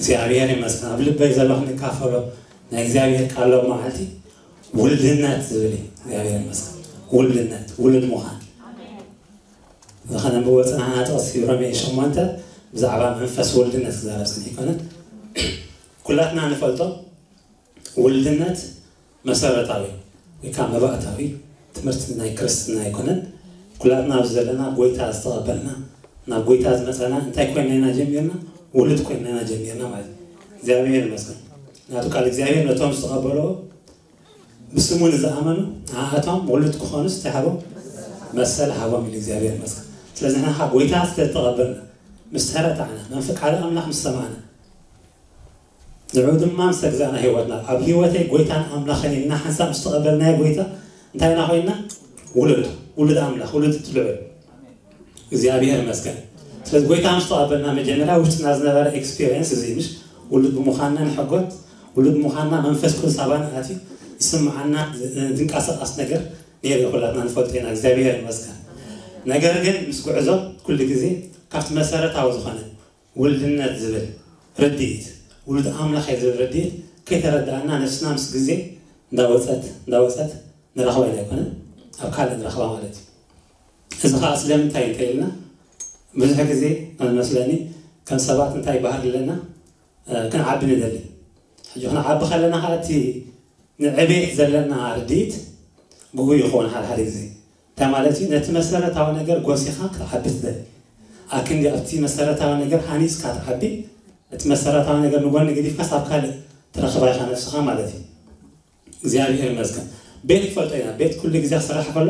እግዚኣብሔር ይመስገን። ኣብ ልበይ ዘሎ ክንካፈሎ ናይ እግዚኣብሔር ቃል ሎ መዓልቲ ውልድነት ዝብል እዩ። እግዚኣብሔር ይመስገን። ውልድነት፣ ውሉድ ምዃን። ዝኸነ ብወፅናና ጥቕሲ ሮሜ ሸሞንተ ብዛዕባ መንፈስ ውልድነት ክዛረብ ስለ ይኮነ ኩላትና ንፈልጦ ውልድነት መሰረታዊ ወይ ከዓ መባእታዊ ትምህርቲ ናይ ክርስትና ኣይኮነን። ኩላትና ኣብዚ ዘለና ጎይታ ዝተቐበልና ናብ ጎይታ ዝመፀና እንታይ ኮይና ኢና ጀሚርና? ውሉድ ኮይና ኢና ጀሚርና ማለት እዩ። እግዚኣብሔር ይመስገን። ናቱ ቃል እግዚኣብሔር ነቶም ዝተቐበልዎ ብስሙ ንዝኣመኑ ንኣቶም ውሉድ ክኾኑ ዝተሃቦም መሰል ሃቦም ኢሉ እግዚኣብሔር ይመስገን። ስለዚ ንሕና ከዓ ጎይታ ስለዝተቐበልና ምስ ተረታዕና መንፈስ ቃል ኣምላኽ ምስ ሰማዕና ንዕኡ ድማ ምስ ተግዛእና ህይወትና ኣብ ህይወተይ ጎይታን ኣምላኽን ኢልና ሓንሳብ ምስ ተቐበልናዮ ጎይታ እንታይ ኢና ኮይንና? ውሉድ ውሉድ ኣምላኽ ውሉድ ትልዑል እግዚኣብሔር ይመስገን። ስለዚ ጎይታ ምስ ተቐበልና መጀመርያ ውሽጥና ዝነበረ ኤክስፒሪየንስ እዚ ምሽ ውሉድ ብምዃንና ንሕጎት ውሉድ ብምዃንና መንፈስ ቅዱስ ኣባና ኣትዩ ዝስምዓና ዝንቀሳቐስ ነገር ነይሩ ኩላትና ንፈልጦ ኢና እግዚኣብሔር ይመስገን። ነገር ግን ምስ ጉዕዞ ኩሉ ግዜ ካብቲ መሰረታዊ ዝኾነ ውልድነት ዝብል ርድኢት ውሉድ ኣምላኽ እየ ዝብል ርድኢት ከይተረዳእና ነፍስና ምስ ግዜ እንዳወፀት እንዳወፀት ንረኽባ ኢና ኣይኮነ ኣብ ካልእ ንረኽባ ማለት እዩ። እዚ ከዓ ስለምንታይ እንተ ኢልና ብዙሕ ግዜ ዝመስለኒ ከም ሰባት እንታይ ባህር ኣለና ክንዓቢ ንደሊ። ሕጂ ክንዓቢ ከለና ከዓ እቲ ንዕቤት ዘለና ርድኢት ግጉ ይኸውን ሓደ ሓደ ግዜ እንታይ ማለት እዩ? ነቲ መሰረታዊ ነገር ጎሲኻ ክትዓቢ ትደሊ። ኣክንዲ ኣብቲ መሰረታዊ ነገር ሃኒፅካ ትዓቢ እቲ መሰረታዊ ነገር ንጎኒ ገዲፍካ ሳብ ካልእ ትረኽባ ኢኻ ነፍስኻ ማለት እዩ። እግዚኣብሔር ይመስገን። ቤት ይፈልጦ ኢና። ቤት ኩሉ ግዜ ክስራሕ ከሎ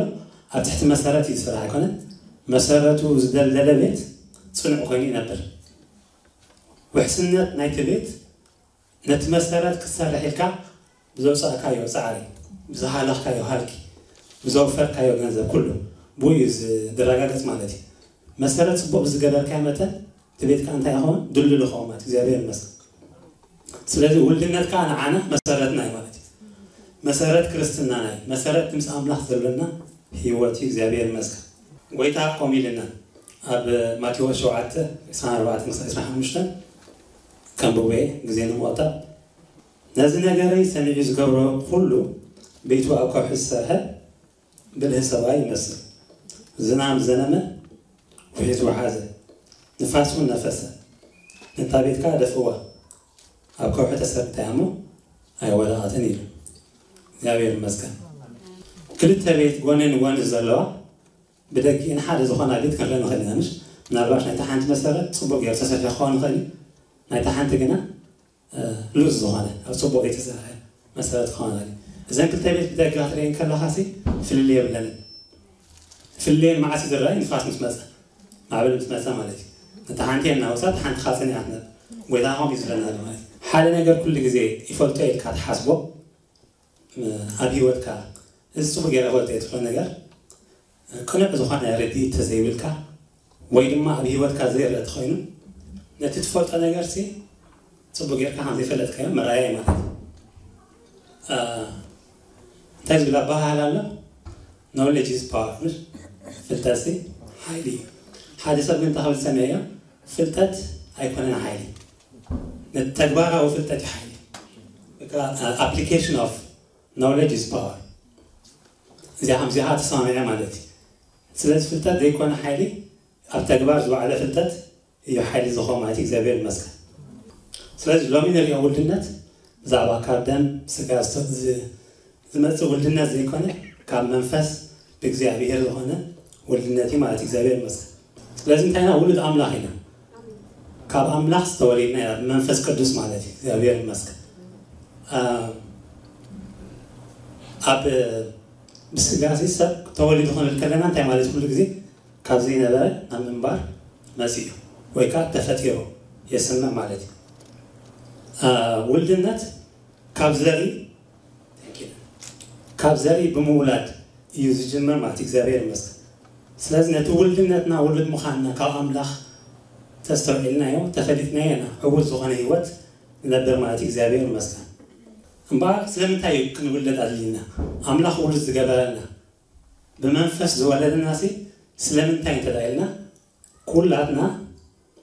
ኣብ ትሕቲ መሰረት እዩ ዝስራሕ ኣይኮነን። መሰረቱ ዝደልደለ ቤት ፅኑዕ ኮይኑ ይነብር። ውሕስነት ናይቲ ቤት ነቲ መሰረት ክትሰርሕ ኢልካ ብዘውፃእካዮ ፃዕሪ፣ ብዝሃለኽካዮ ሃልኪ፣ ብዘውፈርካዮ ገንዘብ ኩሉ ብኡ እዩ ዝረጋገፅ ማለት እዩ። መሰረት ፅቡቅ ብዝገበርካዮ መጠን እቲ ቤት ከዓ እንታይ ይኸውን? ድልድል ይኸውን ማለት እዩ። እግዚኣብሔር ይመስገን። ስለዚ ውልድነት ከዓ ንዓና መሰረትና እዩ ማለት እዩ። መሰረት ክርስትናና እዩ። መሰረት ምስ ኣምላኽ ዘለና ህይወት እዩ። እግዚኣብሔር ይመስገን። ጎይታ ከምኡ ኢልና ኣብ ማቴዎስ ሸውዓተ ዕስራን ኣርባዕተን ክሳብ ዕስራን ሓሙሽተን ከንብቦ እየ ግዜ ንምቕጣብ። ነዚ ነገረይ ሰሚዑ ዝገብሮ ኩሉ ቤቱ ኣብ ከውሒ ዝሰርሐ ብልህ ሰብኣይ ይመስል። ዝናም ዘነመ፣ ውሒት ወሓዘ፣ ንፋስ እውን ነፈሰ፣ ነታ ቤት ከዓ ደፍእዋ፣ ኣብ ከውሒ ተሰርታ እያ እሞ ኣይወደቐትን ኢሉ። እግዚኣብሔር ይመስገን። ክልተ ቤት ጎኒ ንጎኒ ዘለዋ ብደጊእን ሓደ ዝኾና ቤት ክንርኢ ንኽእል ኢና። ምሽ ምናልባሽ ናይታ ሓንቲ መሰረት ፅቡቅ ገይሩ ተሰሪሑ ክኸውን ይኽእል እዩ። ናይታ ሓንቲ ግና ሉዝ ዝኾነ ኣብ ፅቡቅ ዘይተሰርሐ መሰረት ክኸውን ይኽእል እዩ። እዘን ክልተ ቤት ብደገ ክትርእየን ከለኻ ሲ ፍልልይ የብለንን። ፍልልየን መዓስ እዩ ዝረኣይ? ንፋስ ምስ መፀ፣ ማዕበል ምስ መፀ ማለት እዩ። ነታ ሓንቲ የናውሳ፣ እታ ሓንቲ ከዓ ፀኒዓ ትነብር። ጎይታ ከምኡ እዩ ዝብለና ዘሎ ማለት እዩ። ሓደ ነገር ኩሉ ግዜ ይፈልጦ ኢልካ ትሓስቦ ኣብ ህይወትካ እዚ ፅቡቅ ገይረ ፈልጦ እየ ትብሎ ነገር ቅኑዕ ዝኾነ ርድኢት ተዘይብልካ ወይ ድማ ኣብ ህይወትካ ዘይረአ ተኾይኑ ነቲ ትፈልጦ ነገር ሲ ፅቡቅ ጌርካ ከም ዘይፈለጥካዮ መራያ እዩ ማለት እዩ። እ፣ እንታይ ዝብል ኣባሃህላ ኣሎ? Knowledge is power። ፍልጠት ሲ ሓይሊ እዩ። ሓደ ሰብ ግን እንታይ ክብል ሰሚዐዮ? ፍልጠት ኣይኮነን ሓይሊ፣ ነቲ ተግባራዊ ፍልጠት እዩ ሓይሊ። Application of knowledge is power። እዚኣ ከምዚኣ ተሰማሚዐ ማለት እዩ። ስለዚ ፍልጠት ዘይኮነ ሓይሊ ኣብ ተግባር ዝወዓለ ፍልጠት እዩ ሓይሊ ዝኾን ማለት እዩ። እግዚኣብሔር ይመስገን። ስለዚ ሎሚ ንሪኦ ውልድነት ብዛዕባ ካብ ደም ስጋ ዝመፅእ ውልድነት ዘይኮነ ካብ መንፈስ ብእግዚኣብሔር ዝኾነ ውልድነት እዩ ማለት እዩ። እግዚኣብሔር ይመስገን። ስለዚ እንታይና ውሉድ ኣምላኽ ኢና። ካብ ኣምላኽ ዝተወሊድና ኢና ብመንፈስ ቅዱስ ማለት እዩ። እግዚኣብሔር ይመስገን። ኣብ ብስጋ ሲ ሰብ ተወሊዱ ክንብል ከለና እንታይ ማለት ኩሉ ግዜ ካብ ዘይነበረ ናብ ምንባር መፂኡ ወይ ከዓ ተፈጢሩ የስምዕ ማለት እዩ። ውልድነት ካብ ዘርኢ ካብ ዘርኢ ብምውላድ እዩ ዝጅምር ማለት እዩ። እግዚኣብሔር ይመስገን። ስለዚ ነቲ ውልድነትና ውሉድ ምዃንና ካብ ኣምላኽ ተስተውዒልናዮ ተፈሊጥናዮ ኢና ዕዉት ዝኾነ ህይወት ንነብር ማለት እዩ። እግዚኣብሔር ይመስገን። እምበኣር ስለምንታይ እዩ ክንውለድ ኣድልዩና? ኣምላኽ ውሉድ ዝገበረና ብመንፈስ ዝወለደና ሲ ስለምንታይ እንተ ኢልና ኩላትና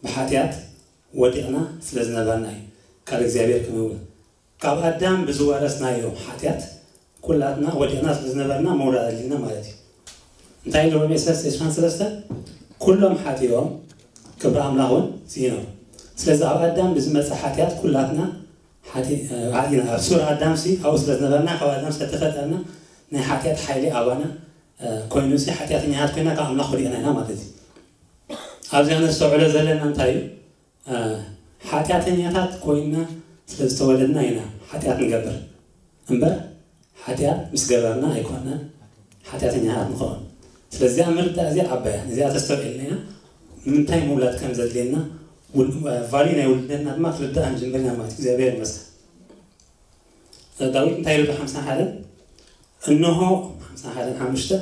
ብሓጢኣት ወዲቕና ስለ ዝነበርና እዩ። ካብ እግዚኣብሔር ክንብል። ካብ ኣዳም ብዝወረስናዮ ሓጢኣት ኩላትና ወዲቕና ስለ ዝነበርና ምውራድ ኣድልና ማለት እዩ። እንታይ ኢሉ ሮሜ ሰለስተ ዕስራን ሰለስተን? ኩሎም ሓጢኦም ክብሪ ኣምላኽ እውን ስኢኖም። ስለዚ ኣብ ኣዳም ብዝመፀ ሓጢኣት ኩላትና ሓጢ- ሓጢና ኣብ ሱር ኣዳም ሲ ኣብኡ ስለ ዝነበርና ካብ ኣዳም ስለተፈጠርና ናይ ሓጢኣት ሓይሊ ኣባና ኮይኑ ሲ ሓጢኣተኛታት ኮይና ካብ ኣምላኽ ወዲቕና ኢና ማለት እዩ። ኣብዚኣ ነስተውዕሎ ዘለና እንታይ እዩ? ሓጢኣተኛታት ኮይና ስለ ዝተወለድና ኢና ሓጢኣት ንገብር እምበር ሓጢኣት ምስ ገበርና ኣይኮንና ሓጢኣተኛታት ንኸውን። ስለዚኣ ምርዳእ እዚኣ ዓባያ እዚኣ ተስተውዒልና ኢና ንምንታይ ምውላድ ከም ዘድልየና ቫሊ ናይ ውልደትና ድማ ክርዳእ ንጅምር ኢና ማለት እግዚኣብሔር ይመስል። ዳዊት እንታይ ኢሉ ሓምሳ ሓደን እንሆ ሓምሳ ሓደን ሓሙሽተ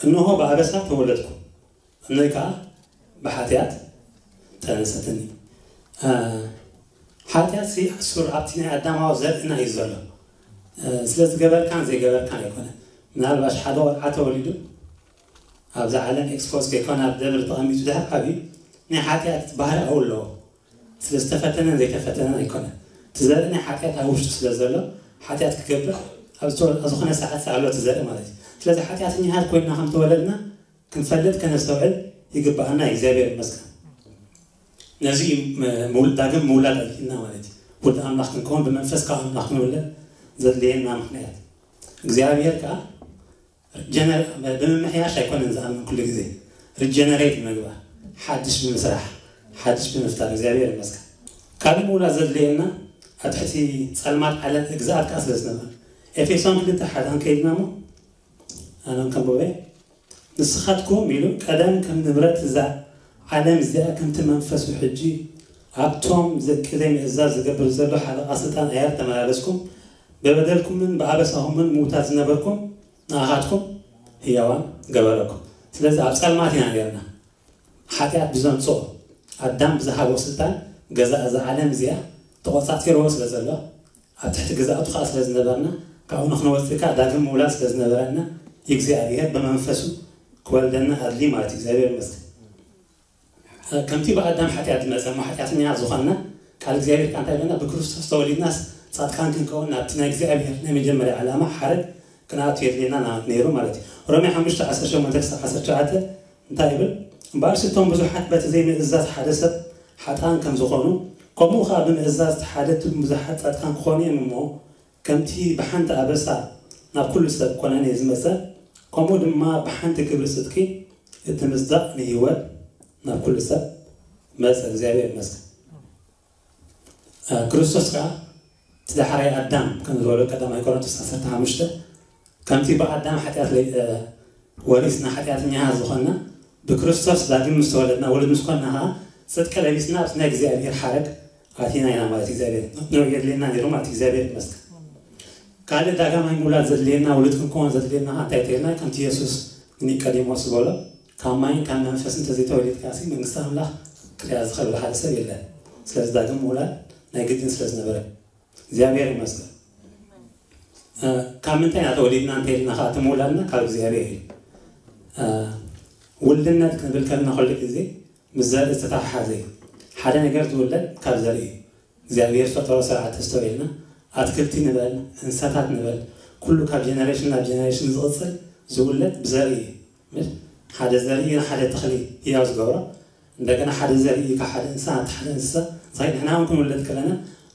እንሆ ብኣበሳ ተወለድኩ እነይ ከዓ ብሓጢኣት ጠነሰትኒ። ሓጢኣት ሲ ሱር ኣብቲ ናይ ኣዳማዊ ዘርእና እዩ ዘሎ። ስለ ዝገበርካን ዘይገበርካን ኣይኮነ። ምናልባሽ ሓደ ቆልዓ ተወሊዱ ኣብዛ ዓለም ኤክስፖዝ ከይኮነ ኣብ ደብር ተቐሚጡ ድሕር ዓብዩ ናይ ሓጢኣት ባህሪ ኣው ኣለዎ። ስለ ዝተፈተነን ዘይተፈተነን ኣይኮነ። እቲ ዘርኢ ናይ ሓጢኣት ኣብ ውሽጡ ስለ ዘሎ ሓጢኣት ክገብር ኣብ ዝኾነ ሰዓት ኣሎ እቲ ዘርኢ ማለት እዩ። ስለዚ ሓጢኣተኛታት ኮይና ከም ተወለድና ክንፈልጥ ከነስተውዕል ይግባኣና። እግዚኣብሔር ይመስገን። ነዚ ዳግም ምውላድ ኣድልና ማለት እዩ። ወዲ ኣምላኽ ክንከውን ብመንፈስ ካብ ኣምላኽ ክንውለድ ዘድልየና ምክንያት እግዚኣብሔር ከዓ ብምምሕያሽ ኣይኮነን ዝኣምን ኩሉ ግዜ ሪጀነሬት ምግባር ሓድሽ ብምስራሕ ሓድሽ ብምፍጣር እግዚኣብሔር ይመስገን። ካልእ ምውላድ ዘድልየና ኣብ ትሕቲ ጸልማት ዓለም ግዝኣት ከዓ ስለ ዝነበረ ኤፌሶን ክልተ ሓዳን ከይድና እሞ ኣነም ከም ቦቤ ንስኻትኩም ኢሉ ቀደም ከም ንብረት እዛ ዓለም እዚኣ ከምቲ መንፈሱ ሕጂ ኣብቶም ዘቂ ዘይምእዛዝ ዝገብር ዘሎ ሓለቓ ስልጣን ኣያር ተመላለስኩም ብበደልኩምን ብኣበሳኹምን ምውታት ዝነበርኩም ንኣኻትኩም ህያዋን ገበረኩም። ስለዚ ኣብ ጸልማት ኢና ነርና። ሓጢኣት ብዘምፅኦ ኣዳም ብዝሃቦ ስልጣን ገዛ እዛ ዓለም እዚኣ ተቆፃፂርዎ ስለ ዘሎ ኣብ ትሕቲ ግዛእቱ ከዓ ስለ ዝነበርና ካብኡ ንክንወፅእ ከዓ ዳግም ምውላድ ስለ ዝነበረና እግዚኣብሔር ብመንፈሱ ክወልደና ኣድሊ ማለት እዩ። እግዚኣብሔር ይመስገን። ከምቲ ብኣዳም ሓጢኣት ዝመፀ እሞ ሓጢኣተኛ ዝኾንና ቃል እግዚኣብሔር ከዓ እንታይ ይብለና? ብክርስቶስ ተወሊድናስ ፃድቃን ክንከውን ናብቲ ናይ እግዚኣብሔር ናይ መጀመርያ ዕላማ ሓረግ ክንኣቱ የድልየና ነይሩ ማለት እዩ። ሮሜ ሓሙሽተ ዓሰርተ ሸሞንተ ክሳብ ዓሰርተ ትሽዓተ እንታይ ይብል? እምበኣርሲ እቶም ብዙሓት በቲ ዘይምእዛዝ ሓደ ሰብ ሓጥኣን ከም ዝኾኑ ከምኡ ኸዓ ብምእዛዝ ሓደ እቶም ብዙሓት ፃድቃን ክኾኑ እዮም እሞ ከምቲ ብሓንቲ ኣበሳ ናብ ኩሉ ሰብ ኮነኔ ዝመፀ ከምኡ ድማ ብሓንቲ ግብሪ ፅድቂ እቲ ምፅዳቕ ንህይወት ናብ ኩሉ ሰብ መፀ። እግዚኣብሔር ይመስገን። ክርስቶስ ከዓ እቲ ዳሕራይ ኣዳም ከም ዝበሎ ቀዳማይ ቆሮንቶስ ዓሰርተ ሓሙሽተ ከምቲ ብኣዳም ሓጢኣት ወሪስና ሓጢኣተኛ ዝኾንና ብክርስቶስ ዳግም ምስ ተወለድና ውሉድ ምስ ኮንና ከዓ ፅድቂ ለቢስና ኣብቲ ናይ እግዚኣብሔር ሓረግ ኣቲና ኢና ማለት እግዚኣብሔር ንዑ የድልየና ነይሩ ማለት እግዚኣብሔር ይመስገን። ካልእ ዳግማይ ምውላድ ዘድልየና ውሉድ ክንከውን ዘድልየና ከዓ እንታይ ተይልና ከምቲ የሱስ ንኒቀዲሞስ ዝበሎ ካብ ማይን ካብ መንፈስ እንተዘይተወሊድካ ሲ መንግስቲ ኣምላኽ ክሪኣ ዝኽእል ሓደ ሰብ የለን። ስለዚ ዳግም ምውላድ ናይ ግድን ስለ ዝነበረ እግዚኣብሔር ይመስገን። ካብ ምንታይ ኢና ተወሊድና እንተይልና ከዓ እቲ ምውላድና ካብ እግዚኣብሔር እዩ። ውልድነት ክንብል ከለና ኩሉ ግዜ ምስ ዘርኢ ዝተተሓሓዘ እዩ። ሓደ ነገር ዝውለድ ካብ ዘርኢ እዩ። እግዚኣብሔር ዝፈጠሮ ስርዓት ተስተውዒልና ኣትክልቲ ንበል እንስሳታት ንበል ኩሉ ካብ ጀነሬሽን ናብ ጀነሬሽን ዝቕፅል ዝውለድ ብዘርኢ እዩ። ሓደ ዘርኢ ንሓደ ተኽሊ ህያው ዝገብሮ እንደገና ሓደ ዘርኢ ካብ ሓደ እንስሳ ናብቲ ሓደ እንስሳ ዝኸይድ ንሕና እውን ክንውለድ ከለና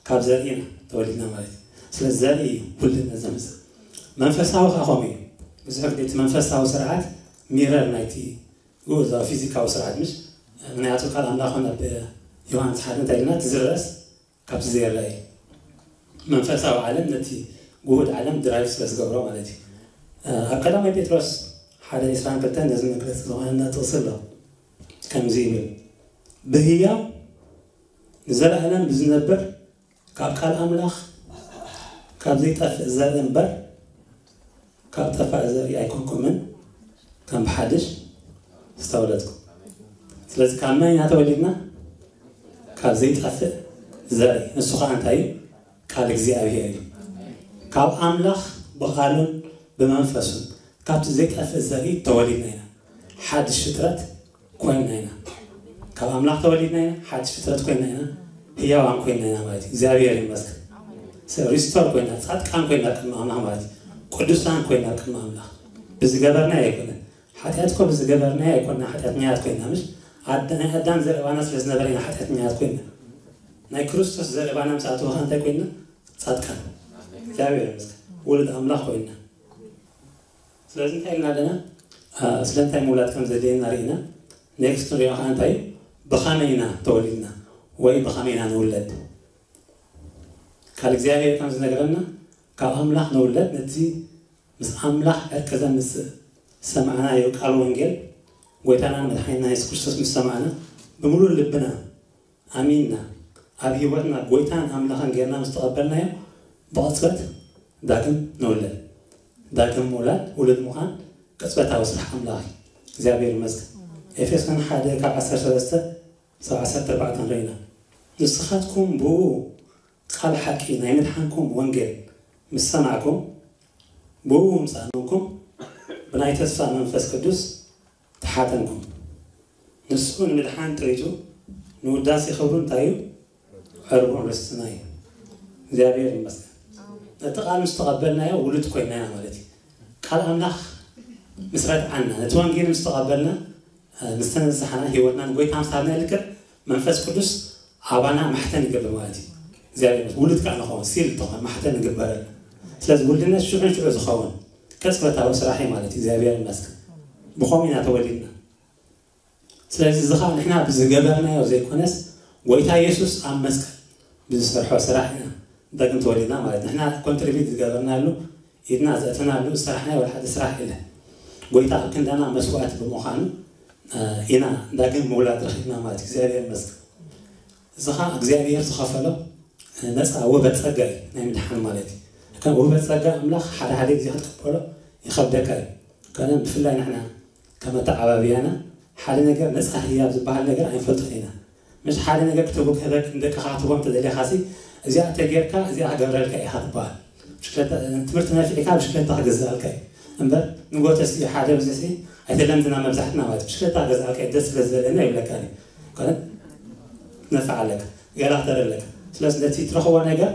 ካብ ዘርኢ ኢና ተወሊድና ማለት እዩ። ስለዚ ዘርኢ እዩ ውልድነት ዘምፅእ። መንፈሳዊ ከዓ ከምኡ እዩ። ብዙሕ ግዜ እቲ መንፈሳዊ ስርዓት ሚረር ናይቲ ግኡዛዊ ፊዚካዊ ስርዓት ምስ ምክንያቱ ቃል ኣምላኽ ኣብ ዮሃንስ ሓደ እንታይ ኢልና ትዝረስ ካብቲ ዘይረአ እዩ። መንፈሳዊ ዓለም ነቲ ግሁድ ዓለም ድራይቭ ስለ ዝገብሮ ማለት እዩ። ኣብ ቀዳማይ ጴጥሮስ ሓደ ዕስራን ክልተን ነዚ መግለፂ ዝኾነና ጥቕሲ ኣሎ። ከምዚ ይብል፣ ብህያው ንዘለኣለም ብዝነብር ካብ ቃል ኣምላኽ ካብ ዘይጠፍእ ዘርኢ እምበር ካብ ጠፋእ ዘርኢ ኣይኮንኩምን ከም ብሓድሽ ዝተወለድኩም። ስለዚ ካብ መን ኢና ተወሊድና? ካብ ዘይጠፍእ ዘርኢ። ንሱ ከዓ እንታይ እዩ? ቃል እግዚኣብሔር እዩ። ካብ ኣምላኽ ብቓሉን ብመንፈሱን ካብቲ ዘይጠፍእ ዘርኢ ተወሊድና ኢና። ሓድሽ ፍጥረት ኮይንና ኢና። ካብ ኣምላኽ ተወሊድና ኢና፣ ሓድሽ ፍጥረት ኮይንና ኢና። ህያዋን ኮይና ኢና ማለት እዩ። እግዚኣብሔር ይመስገን። ሪስቶር ኮይና፣ ጻድቃን ኮይና ቅድሚ ኣምላኽ ማለት እዩ። ቅዱሳን ኮይና ቅድሚ ኣምላኽ ብዝገበርና ኣይኮነን። ሓጢኣት እኮ ብዝገበርና ኣይኮንና ሓጢኣተኛታት ኮይና፣ ምሽ ኣዳ- ናይ ኣዳም ዘረባና ስለ ዝነበረ ኢና ሓጢኣተኛታት ኮይና። ናይ ክርስቶስ ዘረባና ምስ ኣተወኻ እንታይ ኮይና? ጻድቃን። እግዚኣብሔር ይመስገን። ውሉድ ኣምላኽ ኮይና። ስለዚ እንታይ ኢልና ኣለና? ስለምንታይ ምውላድ ከም ዘድልየና ርኢና። ኔክስት ንሪኦ ከዓ እንታይ እዩ? ብኸመይ ኢና ተወሊድና ወይ ብኸመይ ኢና ንውለድ? ካል እግዚኣብሔር ከም ዝነገረና ካብ ኣምላኽ ንውለድ ነቲ ምስ ኣምላኽ ዕርቂ ዘምፅእ ዝሰማዕናዮ ቃል ወንጌል ጎይታናን መድሓኒና የሱስ ክርስቶስ ምስ ሰማዕና ብምሉእ ልብና ኣሚንና ኣብ ህይወትና ጎይታን ኣምላኽን ጌርና ምስ ተቐበልናዮ ብቕፅበት ዳግም ንውለድ። ዳግም ምውላድ ውሉድ ምዃን ቅፅበታዊ ስራሕ ኣምላኽ እዩ። እግዚኣብሔር ይመስገን። ኤፌሶን ሓደ ካብ ዓሰርተ ሰለስተ ክሳብ ዓሰርተ ኣርባዕተ ንሪኢና። ንስኻትኩም ብኡ ቃል ሓቂ ናይ ምድሓንኩም ወንጌል ምስ ሰማዕኩም ብኡ ምስ ኣመንኩም ብናይ ተስፋ መንፈስ ቅዱስ ተሓተምኩም። ንሱ ንምድሓን ጥሪቱ ንውዳሴ ክብሩ እንታይ እዩ? ዕርቡን ርስትና እዩ። እግዚኣብሔር ይመስገን። ነቲ ቃል ምስ ተቐበልናዮ ውሉድ ኮይናዮ ማለት እዩ። ቃል ኣምላኽ ምስ ረትዓና ነቲ ወንጌል ምስ ተቐበልና ምስ ተነሳሕና ህይወትና ንጎይታ ምስ ሃብና ልክዕ መንፈስ ቅዱስ ኣባና ማሕተም ይገብር ማለት እዩ። እግዚኣብሔር ይመስገን። ውሉድ ከዓ ንኸውን ሲል ተኾን ማሕተም ይግበረልና። ስለዚ ውልድነት ሽዑን ሽዑ ዝኸውን ቅፅበታዊ ስራሕ እዩ ማለት እዩ። እግዚኣብሔር ይመስገን። ብኸምኡ ኢና ተወሊድና። ስለዚ እዚ ከዓ ንሕና ብዝገበርናዮ ዘይኮነስ ጎይታ የሱስ ኣብ መስቀል ብዝሰርሖ ስራሕ ኢና ዳግም ተወሊድና ማለት ንሕና ኮንትሪቢት ዝገበርናሉ ኢድና ዘእተናሉ ዝሰራሕናዮ ወላ ሓደ ስራሕ የለን። ጎይታ ኣብ ክንዳና መስዋዕቲ ብምዃኑ ኢና ዳግም ምውላድ ረኺብና ማለት እግዚኣብሔር ይመስገን። እዚ ከዓ እግዚኣብሔር ዝኸፈሎ ነፃ ውህበት ፀጋ እዩ ናይ ምድሓን ማለት እዩ። ከም ውህበት ፀጋ ኣምላኽ ሓደ ሓደ ግዜ ክትቀበሎ ይኸብደካ እዩ። ከነ ብፍላይ ንሕና ከም ኣተዓባብያና ሓደ ነገር ነፃ ህያብ ዝበሃል ነገር ኣይንፈልጦን ኢና። ምስ ሓደ ነገር ክትህቡ ክህበክ ንደቅኻ ክትህቦም ተደሊኻ ሲ እዚኣ ተጌርካ እዚኣ ክገብረልካ ኢኻ ትበሃል። ብሽክለታ ትምህርቲ ነፊዕካ ብሽክለታ ክገዝኣልካ እዩ። እምበር ንጎተ ሲ ሓደ ብዚ ሲ ኣይተለምድና መብዛሕትና ማለት ብሽክለታ ክገዝኣልካ እዩ ደስ ስለ ዝበለና ይብለካ እዩ። ኮነ ትነፍዕ ኣለካ ገላ ክተረለካ ስለዚ ነቲ ትረኽቦ ነገር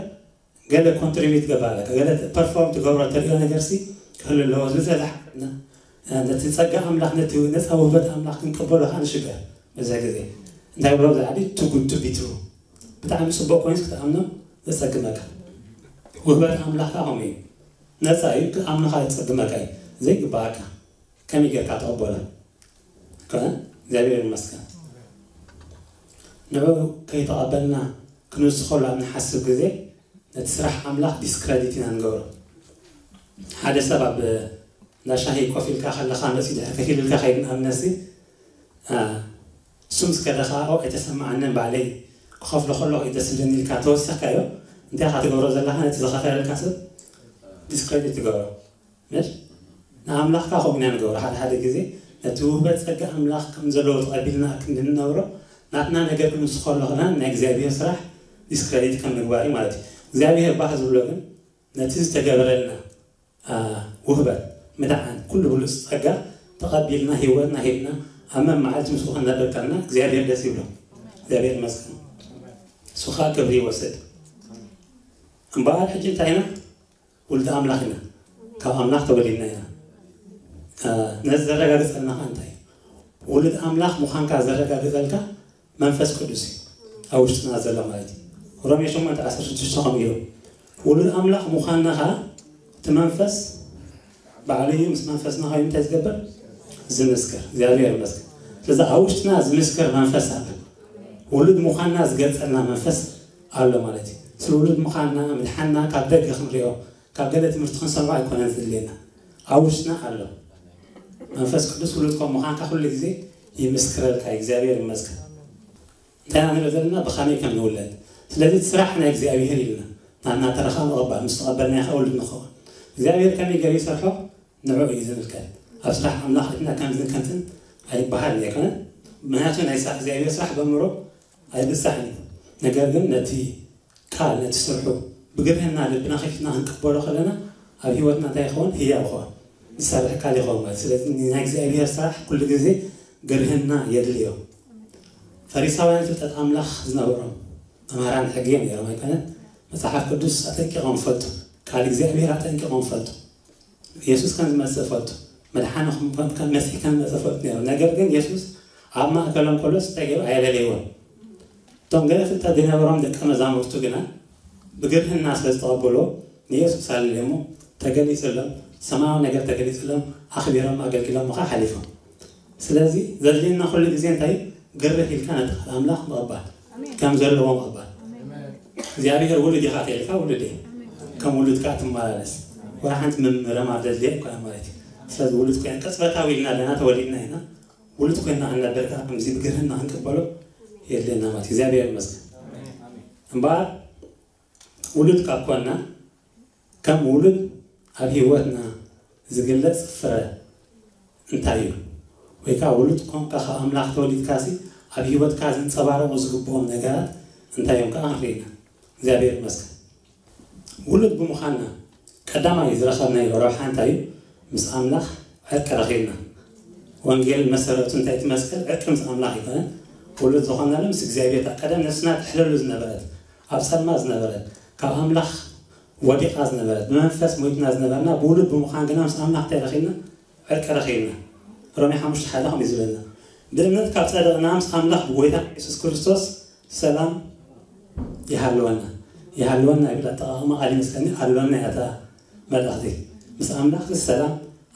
ገለ ኮንትሪቢዩት ትገብር ኣለካ ገለ ፐርፎርም ትገብሮ ተሪኦ ነገር ሲ ክህሉ ኣለዎ ዝብለ ሓቅና ነቲ ጸጋ ኣምላኽ ነቲ ነፃ ውህበት ኣምላኽ ክንቀበሎ ከዓ ንሽገር በዛ ግዜ እንታይ ብሎ ዝዓዲ ቱ ጉድ ቱ ቢ ትሩ ብጣዕሚ ፅቡቅ ኮይንስ ክትኣምኖ ዘፀግመካ ውህበት ኣምላኽ ከዓ ከምኡ እዩ ነፃ እዩ ክትኣምኖ ከዓ ዘፀግመካ እዩ ዘይግባኣካ ከመይ ጌርካ ተቐበሎ ከ እግዚኣብሔር ይመስገን ንዑ ከይተቐበልና ክንውስኸሉ ኣብ ንሓስብ ግዜ ነቲ ስራሕ ኣምላኽ ዲስክረዲት ኢና ንገብሮ ሓደ ሰብ ኣብ እንዳ ሻሂ ኮፍ ኢልካ ከለኻ መፂኡ ድሕሪ ከፊልልካ ከይድ ንኣብነሲ እሱ ምስ ከደ ከዓ ኦ ኣይተሰማዓንን ባዕለይ ክኸፍሎ ከለኹ እዩ ደስ ዝብለኒ ኢልካ ተወሰኽካዮ እንታይ ኢኻ ትገብሮ ዘለኻ ነቲ ዝኸፈለልካ ሰብ ዲስክረዲት ትገብሮ ምሽ ንኣምላኽካ ከምኡ ኢና ንገብሮ ሓደ ሓደ ግዜ ነቲ ውህበት ፀጋ ኣምላኽ ከም ዘለዎ ተቐቢልና ክንድንነብሮ ናትና ነገር ክንውስኸሎ ከለና ናይ እግዚኣብሔር ስራሕ ዲስክረዲት ከም ምግባር እዩ ማለት እዩ እግዚኣብሔር ባህ ዝብሎ ግን ነቲ ዝተገበረልና ውህበት ምድሓን ኩሉ ብሉፅ ፀጋ ተቐቢልና ህይወትና ሂብና ኣብ መመዓልቲ ምስኡ ክንነብር ከለና እግዚኣብሔር ደስ ይብሎ እግዚኣብሔር ይመስገን እሱ ከዓ ክብሪ ይወስድ እምበኣር ሕጂ እንታይ ኢና ውልዲ ኣምላኽ ኢና ካብ ኣምላኽ ተወሊድና ኢና ነዚ ዘረጋግፀልና ከዓ እንታይ ውሉድ ኣምላኽ ምዃንካ ዘረጋግፀልካ መንፈስ ቅዱስ እዩ ኣብ ውሽጥና ዘሎ ማለት እዩ ሮሜ 8:16 ከምኡ ኢሉ ውሉድ ኣምላኽ ምዃንና ከዓ እቲ መንፈስ ባዕሉ እዩ ምስ መንፈስና ኮይኑ እንታይ ዝገብር ዝምስክር እግዚኣብሔር ይመስገን ስለዚ ኣብ ውሽጥና ዝምስክር መንፈስ ኣሎ ውሉድ ምዃንና ዝገልፀልና መንፈስ ኣሎ ማለት እዩ ስለ ውሉድ ምዃንና ምድሓንና ካብ ደገ ክንሪኦ ካብ ገለ ትምህርቲ ክንሰምዖ ኣይኮነን ዝድልየና ኣብ ውሽጥና ኣሎ መንፈስ ቅዱስ ውሉድ ከም ምዃንካ ኩሉ ግዜ ይምስክረልካ እግዚኣብሔር ይመስገን እንታይ ኢና ንርኢ ዘለና ብኸመይ ከም ንውለድ ስለዚ እቲ ስራሕ ናይ እግዚኣብሔር ኢልና ናትና ተረኻ ምቕባል ምስ ተቐበልናዮ ከዓ ውሉድ ንኸውን እግዚኣብሔር ከመይ ገይሩ ይሰርሖ ንዑ እዩ ዝምልከት ኣብ ስራሕ ኣምላኽ እትና ከምዝን ከምትን ኣይበሃል ኣይኮነን ምክንያቱ ናይ እግዚኣብሔር ስራሕ በምሮ ኣይብዛሕን እዩ ነገር ግን ነቲ ቃል ነቲ ስርሑ ብግርህና ልብና ከፊትና ክንቀበሎ ከለና ኣብ ህይወትና እንታይ ይኸውን ህያው ይኸውን ዝሰርሕ ቃል ይኸውን ማለት ስለዚ ናይ እግዚኣብሔር ስራሕ ኩሉ ግዜ ግርህና የድልዮ ፈሪሳውያን ፍልጠት ኣምላኽ ዝነበሮም መምህራን ሕጊ እዮም ነይሮም ኣይኮነን። መጽሓፍ ቅዱስ ኣጠንቂቖም ፈልጡ፣ ቃል እግዚኣብሔር ኣጠንቂቖም ፈልጡ። የሱስ ከም ዝመጽእ ፈልጡ፣ መድሓኒ ከም መሲሕ ከም ዝመጽእ ፈልጡ ነይሮም። ነገር ግን የሱስ ኣብ ማእከሎም ከሎስ እንታይ ገይሩ? ኣየለለይዎን። እቶም ገለ ፍልጠት ዝነበሮም ደቀ መዛሙርቱ ግና ብግርህና ስለ ዝተቐበሎ ንየሱስ ኣለለሞ፣ ተገሊጽሎም፣ ሰማያዊ ነገር ተገሊጽሎም፣ ኣኽቢሮም ኣገልጊሎም ከዓ ሓሊፎም። ስለዚ ዘድልየና ኩሉ ግዜ እንታይ? ግርህ ኢልካ ነቲ ቃል ኣምላኽ ምቕባል፣ ከም ዘለዎ ምቕባል። እግዚኣብሔር ውሉድ ኢኻ ተልካ ውሉድ እየ፣ ከም ውሉድ ከዓ ትመላለስ። ወይ ሓንቲ ምምርማር ዘድልየ እኳ ማለት እዩ። ስለዚ ውሉድ ኮይና ቅጽበታዊ ኢልና ኣለና፣ ተወሊድና ኢና። ውሉድ ኮይና ክንነብር ከዓ ከምዚ ብግርህና ክንቅበሎ የድልየና ማለት እዩ። እግዚኣብሔር ይመስገን። እምበኣር ውሉድ ካብ ኮና ከም ውሉድ ኣብ ህይወትና ዝግለጽ ፍረ እንታይ እዩ? ወይ ከዓ ውሉድ ኮንካ ካብ ኣምላኽ ተወሊድካሲ ኣብ ህይወትካ ዝንጸባረቑ ዝግብኦም ነገራት እንታይ እዮም ከዓ ክንርኢ ኢና። እግዚኣብሔር ይመስገን። ውሉድ ብምዃንና ቀዳማይ ዝረኸብናዮ ረብሓ እንታይ እዩ? ምስ ኣምላኽ ዕርቂ ረኺብና። ወንጌል መሰረቱ እንታይ እቲ መስቀል ዕርቂ ምስ ኣምላኽ ይኮነ። ውሉድ ዝኾናሉ ምስ እግዚኣብሔር እታ ቀደም ነፍስና ትሕለሉ ዝነበረት፣ ኣብ ጸልማት ዝነበረት፣ ካብ ኣምላኽ ወዲቓ ዝነበረት፣ ብመንፈስ ሞይትና ዝነበርና ብውሉድ ብምዃን ግና ምስ ኣምላኽ እንታይ ረኺብና? ዕርቂ ረኺብና። ሮሜ ሓሙሽተ ሓደ ከምኡ እዩ ዝብለና። ብእምነት ካብ ጸደቕና ምስ ኣምላኽ ብጎይታ የሱስ ክርስቶስ ሰላም ይሃልወና። ይሃልወና ይብል ኣጠቓቕማ ቃል ይመስለኒ፣ ኣለና እያ እታ መልእኽቲ። ምስ ኣምላኽ ሰላም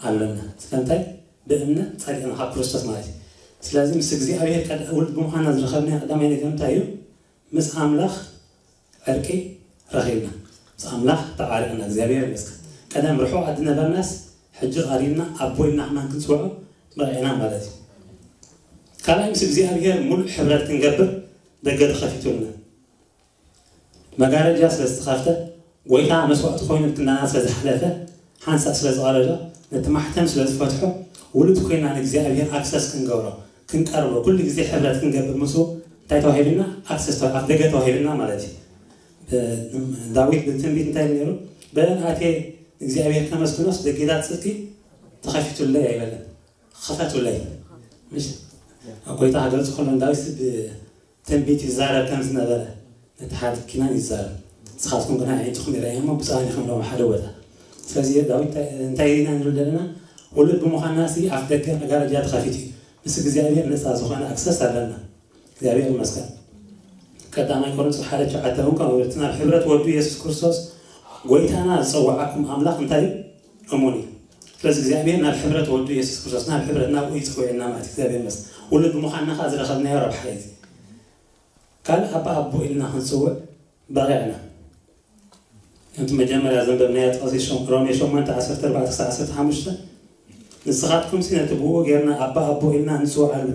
ኣለና። ስለምንታይ? ብእምነት ጸዲቕና ካብ ክርስቶስ ማለት እዩ። ስለዚ ምስ እግዚኣብሔር ቀድ-፣ ውሉድ ብምዃንና ዝረኸብናዮ ቀዳማይ ነገር እንታይ እዩ? ምስ ኣምላኽ ዕርቂ ረኺብና። ምስ ኣምላኽ ተዓሪቕና። እግዚኣብሔር ይመስገን። ቀደም ርሑቓት ዝነበርናስ ሕጂ ቀሪብና ኣቦ ኢልና ከማን ክንጽውዖ በቒዕና ማለት እዩ። ካልኣይ ምስ እግዚኣብሔር ሙሉእ ሕብረት ክንገብር ደገ ተኸፊቱልና። መጋረጃ ስለ ዝተኸፍተ፣ ጎይታ መስዋእቲ ኮይኑ ኣብ ክንዳና ስለ ዝሓለፈ፣ ሓንሳእ ስለ ዝቐደዶ፣ ነቲ ማሕተም ስለ ዝፈትሖ፣ ውሉድ ኮይና ንእግዚኣብሔር ኣክሰስ ክንገብሮ፣ ክንቀርቦ፣ ኩሉ ግዜ ሕብረት ክንገብር ምስኡ እንታይ ተዋሂብና? ኣክሰስ ተዋ-፣ ኣፍ ደገ ተዋሂብና ማለት እዩ። እ፣ ዳዊት ብትንቢት እንታይ ኢሉ ነይሩ? "በእን ኣትየ ንእግዚኣብሔር ከመስግኖስ ደጌታት ጽድቂ ተኸፊቱለይ" ኣይበለን። "ክፈቱለይ." ምሽ? ኣብ ጎይታ ክገልጽ ከሎ ዳዊት ብ-፣ ትንቢት ይዛረብ ከም ዝነበረ ነቲ ሓድግ ኪናን ይዛረብ። ንስኻትኩም ግና ኣዒንትኹም ይረኣያ እሞ ብፁዓን ኢኹም ኢሎም ሓደ ቦታ። ስለዚ ዳዊት እንታይ፣ እንታይ ኢና ንብል ዘለና? ውሉድ ብምዃንና ሲ ኣፍ ደገ መጋረጃ ተኸፊቱ እዩ። ምስ እግዚኣብሔር ነፃ ዝኾነ ኣክሰስ ኣለና። እግዚኣብሔር ይመስገን። ቀዳማይ ቆሮንቶስ ሓደ ትሽዓተ እውን ከምኡ ይብል፣ "እቲ ናብ ሕብረት ወዱ የሱስ ክርስቶስ ጎይታና ዝጸውዓኩም ኣምላኽ እንታይ እዩ? እሙን እዩ።" ስለዚ እግዚኣብሔር ናብ ሕብረት ወዱ የሱስ ክርስቶስ፣ ናብ ሕብረት ናብኡ እዩ ጸዊዕና ማለት እዩ። እግዚኣብሔር ይመስገን። ውሉድ ብምዃንና ከዓ ዝረኸብናዮ ረብሓ እዩ። ካልእ ኣባ ኣቦ ኢልና ክንጽውዕ በቒዕና። ከምቲ መጀመርያ ዘንበብናዮ ጥቕሲ ሸም-፣ ሮሜ ሸሞንተ ዓሰርተ ኣርባዕተ ክሳብ ዓሰርተ ሓሙሽተ፣ "ንስኻትኩምሲ ነቲ ብኡ ጌርና ኣባ ኣቦ ኢልና እንጽውዓሉ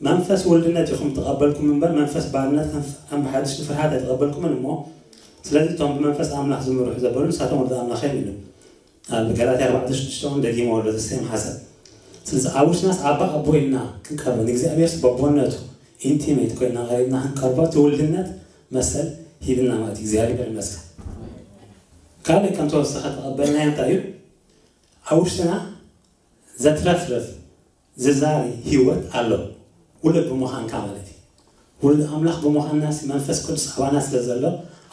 መንፈስ ውልድነት ኢኹም ተቐበልኩም እምበር፣ መንፈስ ባርነት ከም፣ ከም ብሓድሽ ፍርሃት ኣይተቐበልኩምን እሞ፣ ስለዚ እቶም ብመንፈስ ኣምላኽ ዝምርሑ ዘበሉ ንሳቶም ወልደ ኣምላኽ እዮም" ኢሉ። ኣብ ገላትያ ኣርባዕተ ሽዱሽተ እውን ደጊሞ ኣሎ ዘሰም ሓሳብ። ስለዚ ኣብ ውሽጥናስ ኣባ ኣቦ ኢልና ክንቀርቦ፣ ንእግዚኣብሔርስ በቦነቱ ኢንቲሜት ኮይና ቀሪብና ክንቀርቦ እቲ ውልድነት መሰል ሂብና ማለት እዩ። እግዚኣብሔር ይመስገን። ካልእ ከም ተወሰኸ ተቐበልናዮ እንታይ እዩ? ኣብ ውሽጥና ዘትረፍርፍ ዝዛሪ ህይወት ኣሎ። ውሉድ ብምዃንካ ማለት እዩ። ውሉድ ኣምላኽ ብምዃንና ሲ መንፈስ ቅዱስ ኣባና ስለ ዘሎ፣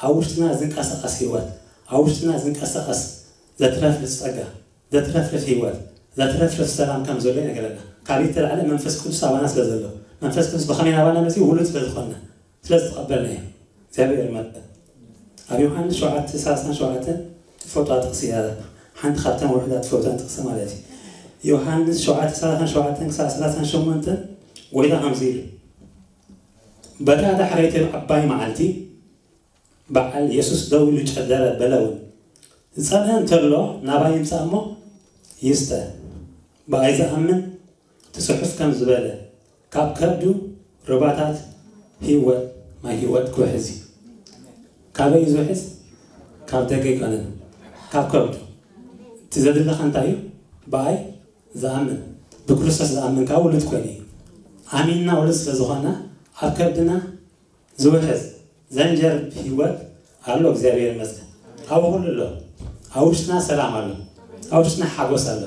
ኣብ ውሽጥና ዝንቀሳቐስ ህይወት፣ ኣብ ውሽጥና ዝንቀሳቐስ ዘትረፍርፍ ጸጋ፣ ዘትረፍርፍ ህይወት፣ ዘትረፍርፍ ሰላም ከም ዘሎ ይነገረና። ካብ ዝተላዕለ መንፈስ ቅዱስ ኣባና ስለ ዘሎ፣ መንፈስ ቅዱስ ብኸመይ ኣባና መጺኡ? ውሉድ ስለ ዝኾንና፣ ስለ ዝተቐበልናዮ። እግዚኣብሔር ይመስገን። ኣብ ዮሃንስ ሸውዓተ ሰላሳን ሸውዓተን ትፈትዋ ጥቕሲ እያ። ሓንቲ ካብተን ውሑዳት ትፈትዋ ጥቕሲ ማለት እዩ። ዮሃንስ ሸውዓተ ሰላሳን ሸውዓተን ክሳብ ሰላሳን ሸሞንተን ጎይታ ከምዚ ኢሉ፣ "በታ ዳሕረይቲ ዓባይ መዓልቲ በዓል የሱስ ደው ኢሉ ጨደረ፣ በለ እውን፣ 'ዝጸምአ እንተሎ ናባይ ይምጻእ እሞ ይስተ። ብኣይ ዝኣምን እቲ ጽሑፍ ከም ዝበለ፣ ካብ ከብዱ ሩባታት ህይወት፣ ማይ ህይወት ክውሕዝ እዩ። ካበይ እዩ ዝውሕዝ? ካብ ደገ ኣይኮነን፣ ካብ ከብዱ። እቲ ዘድለኻ እንታይ እዩ? ብኣይ ዝኣምን፣ ብክርስቶስ ዝኣምን ከዓ ውሉድ ኮይኑ እዩ። ኣሚንና ውሉድ ስለ ዝኾና ኣብ ከብድና ዝውሕዝ ዘንጀር ህይወት ኣሎ። እግዚኣብሔር ይመስገን። ኣብ ኩሉ ኣሎ። ኣብ ውሽጥና ሰላም ኣሎ። ኣብ ውሽጥና ሓጎስ ኣሎ።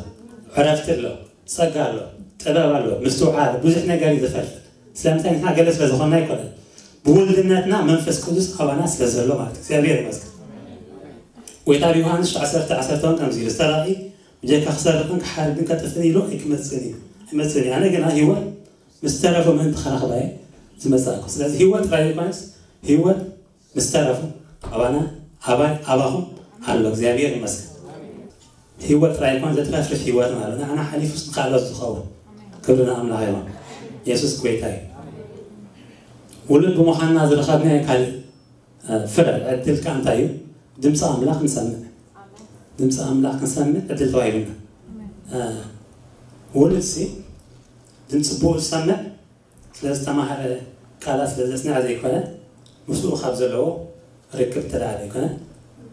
ዕረፍቲ ኣሎ። ጸጋ ኣሎ። ጥበብ ኣሎ። ምስትውዓል፣ ብዙሕ ነገር እዩ ዝፈልፍል። ስለምንታይ ንሕና ገለ ስለ ዝኾንና ኣይኮነን። ብውልድነትና መንፈስ ቅዱስ ኣባና ስለ ዘሎ ማለት እዩ። እግዚኣብሔር ይመስገን። ጎይታ ብዮሃንስ ዓሰርተ ዓሰርተ እውን ከምዚ ኢሉ፣ "ዝተራእዩ ብጀካ ክሰርቕን ክሓርድን ከጥፍእን ኢሉ ኣይክመጽእን እዩ፣ ኣይመጽእን እዩ። ኣነ ግና ህይወት ምስ ተረፉ ምእንቲ ከረኽባ እየ ዝመጻእኩ።" ስለዚ ህይወት ጥራይ ዘይኮነስ ህይወት ምስ ተረፉ ኣባና፣ ኣባይ፣ ኣባኹም ኣሎ። እግዚኣብሔር ይመስገን። ህይወት ጥራይ ይኮን ዘትረፍርፍ ህይወት ማለት ንዓና ሓሊፉስ ንካልኦት ዝኸውን። ክብሪ ንኣምላኽ ይኹን። የሱስ ጎይታ እዩ። ውሉድ ብምዃንና ዝረኸብናዮ ካልእ፣ እ፣ ፍረ ዕድል ከኣ እንታይ እዩ? ድምፂ ኣምላኽ ንሰምዕ። ድምፂ ኣምላኽ ክንሰምዕ ዕድል ተዋሂቡና። እ፣ ውሉድሲ ድምፂ ብኡ ዝሰምዕ ስለ ዝተማህረ፣ ቃላት ስለ ዘስምዕ ዘይኮነ፣ ምስኡ ካብ ዘለዎ ርክብ ተደኣ ዘይኮነ፣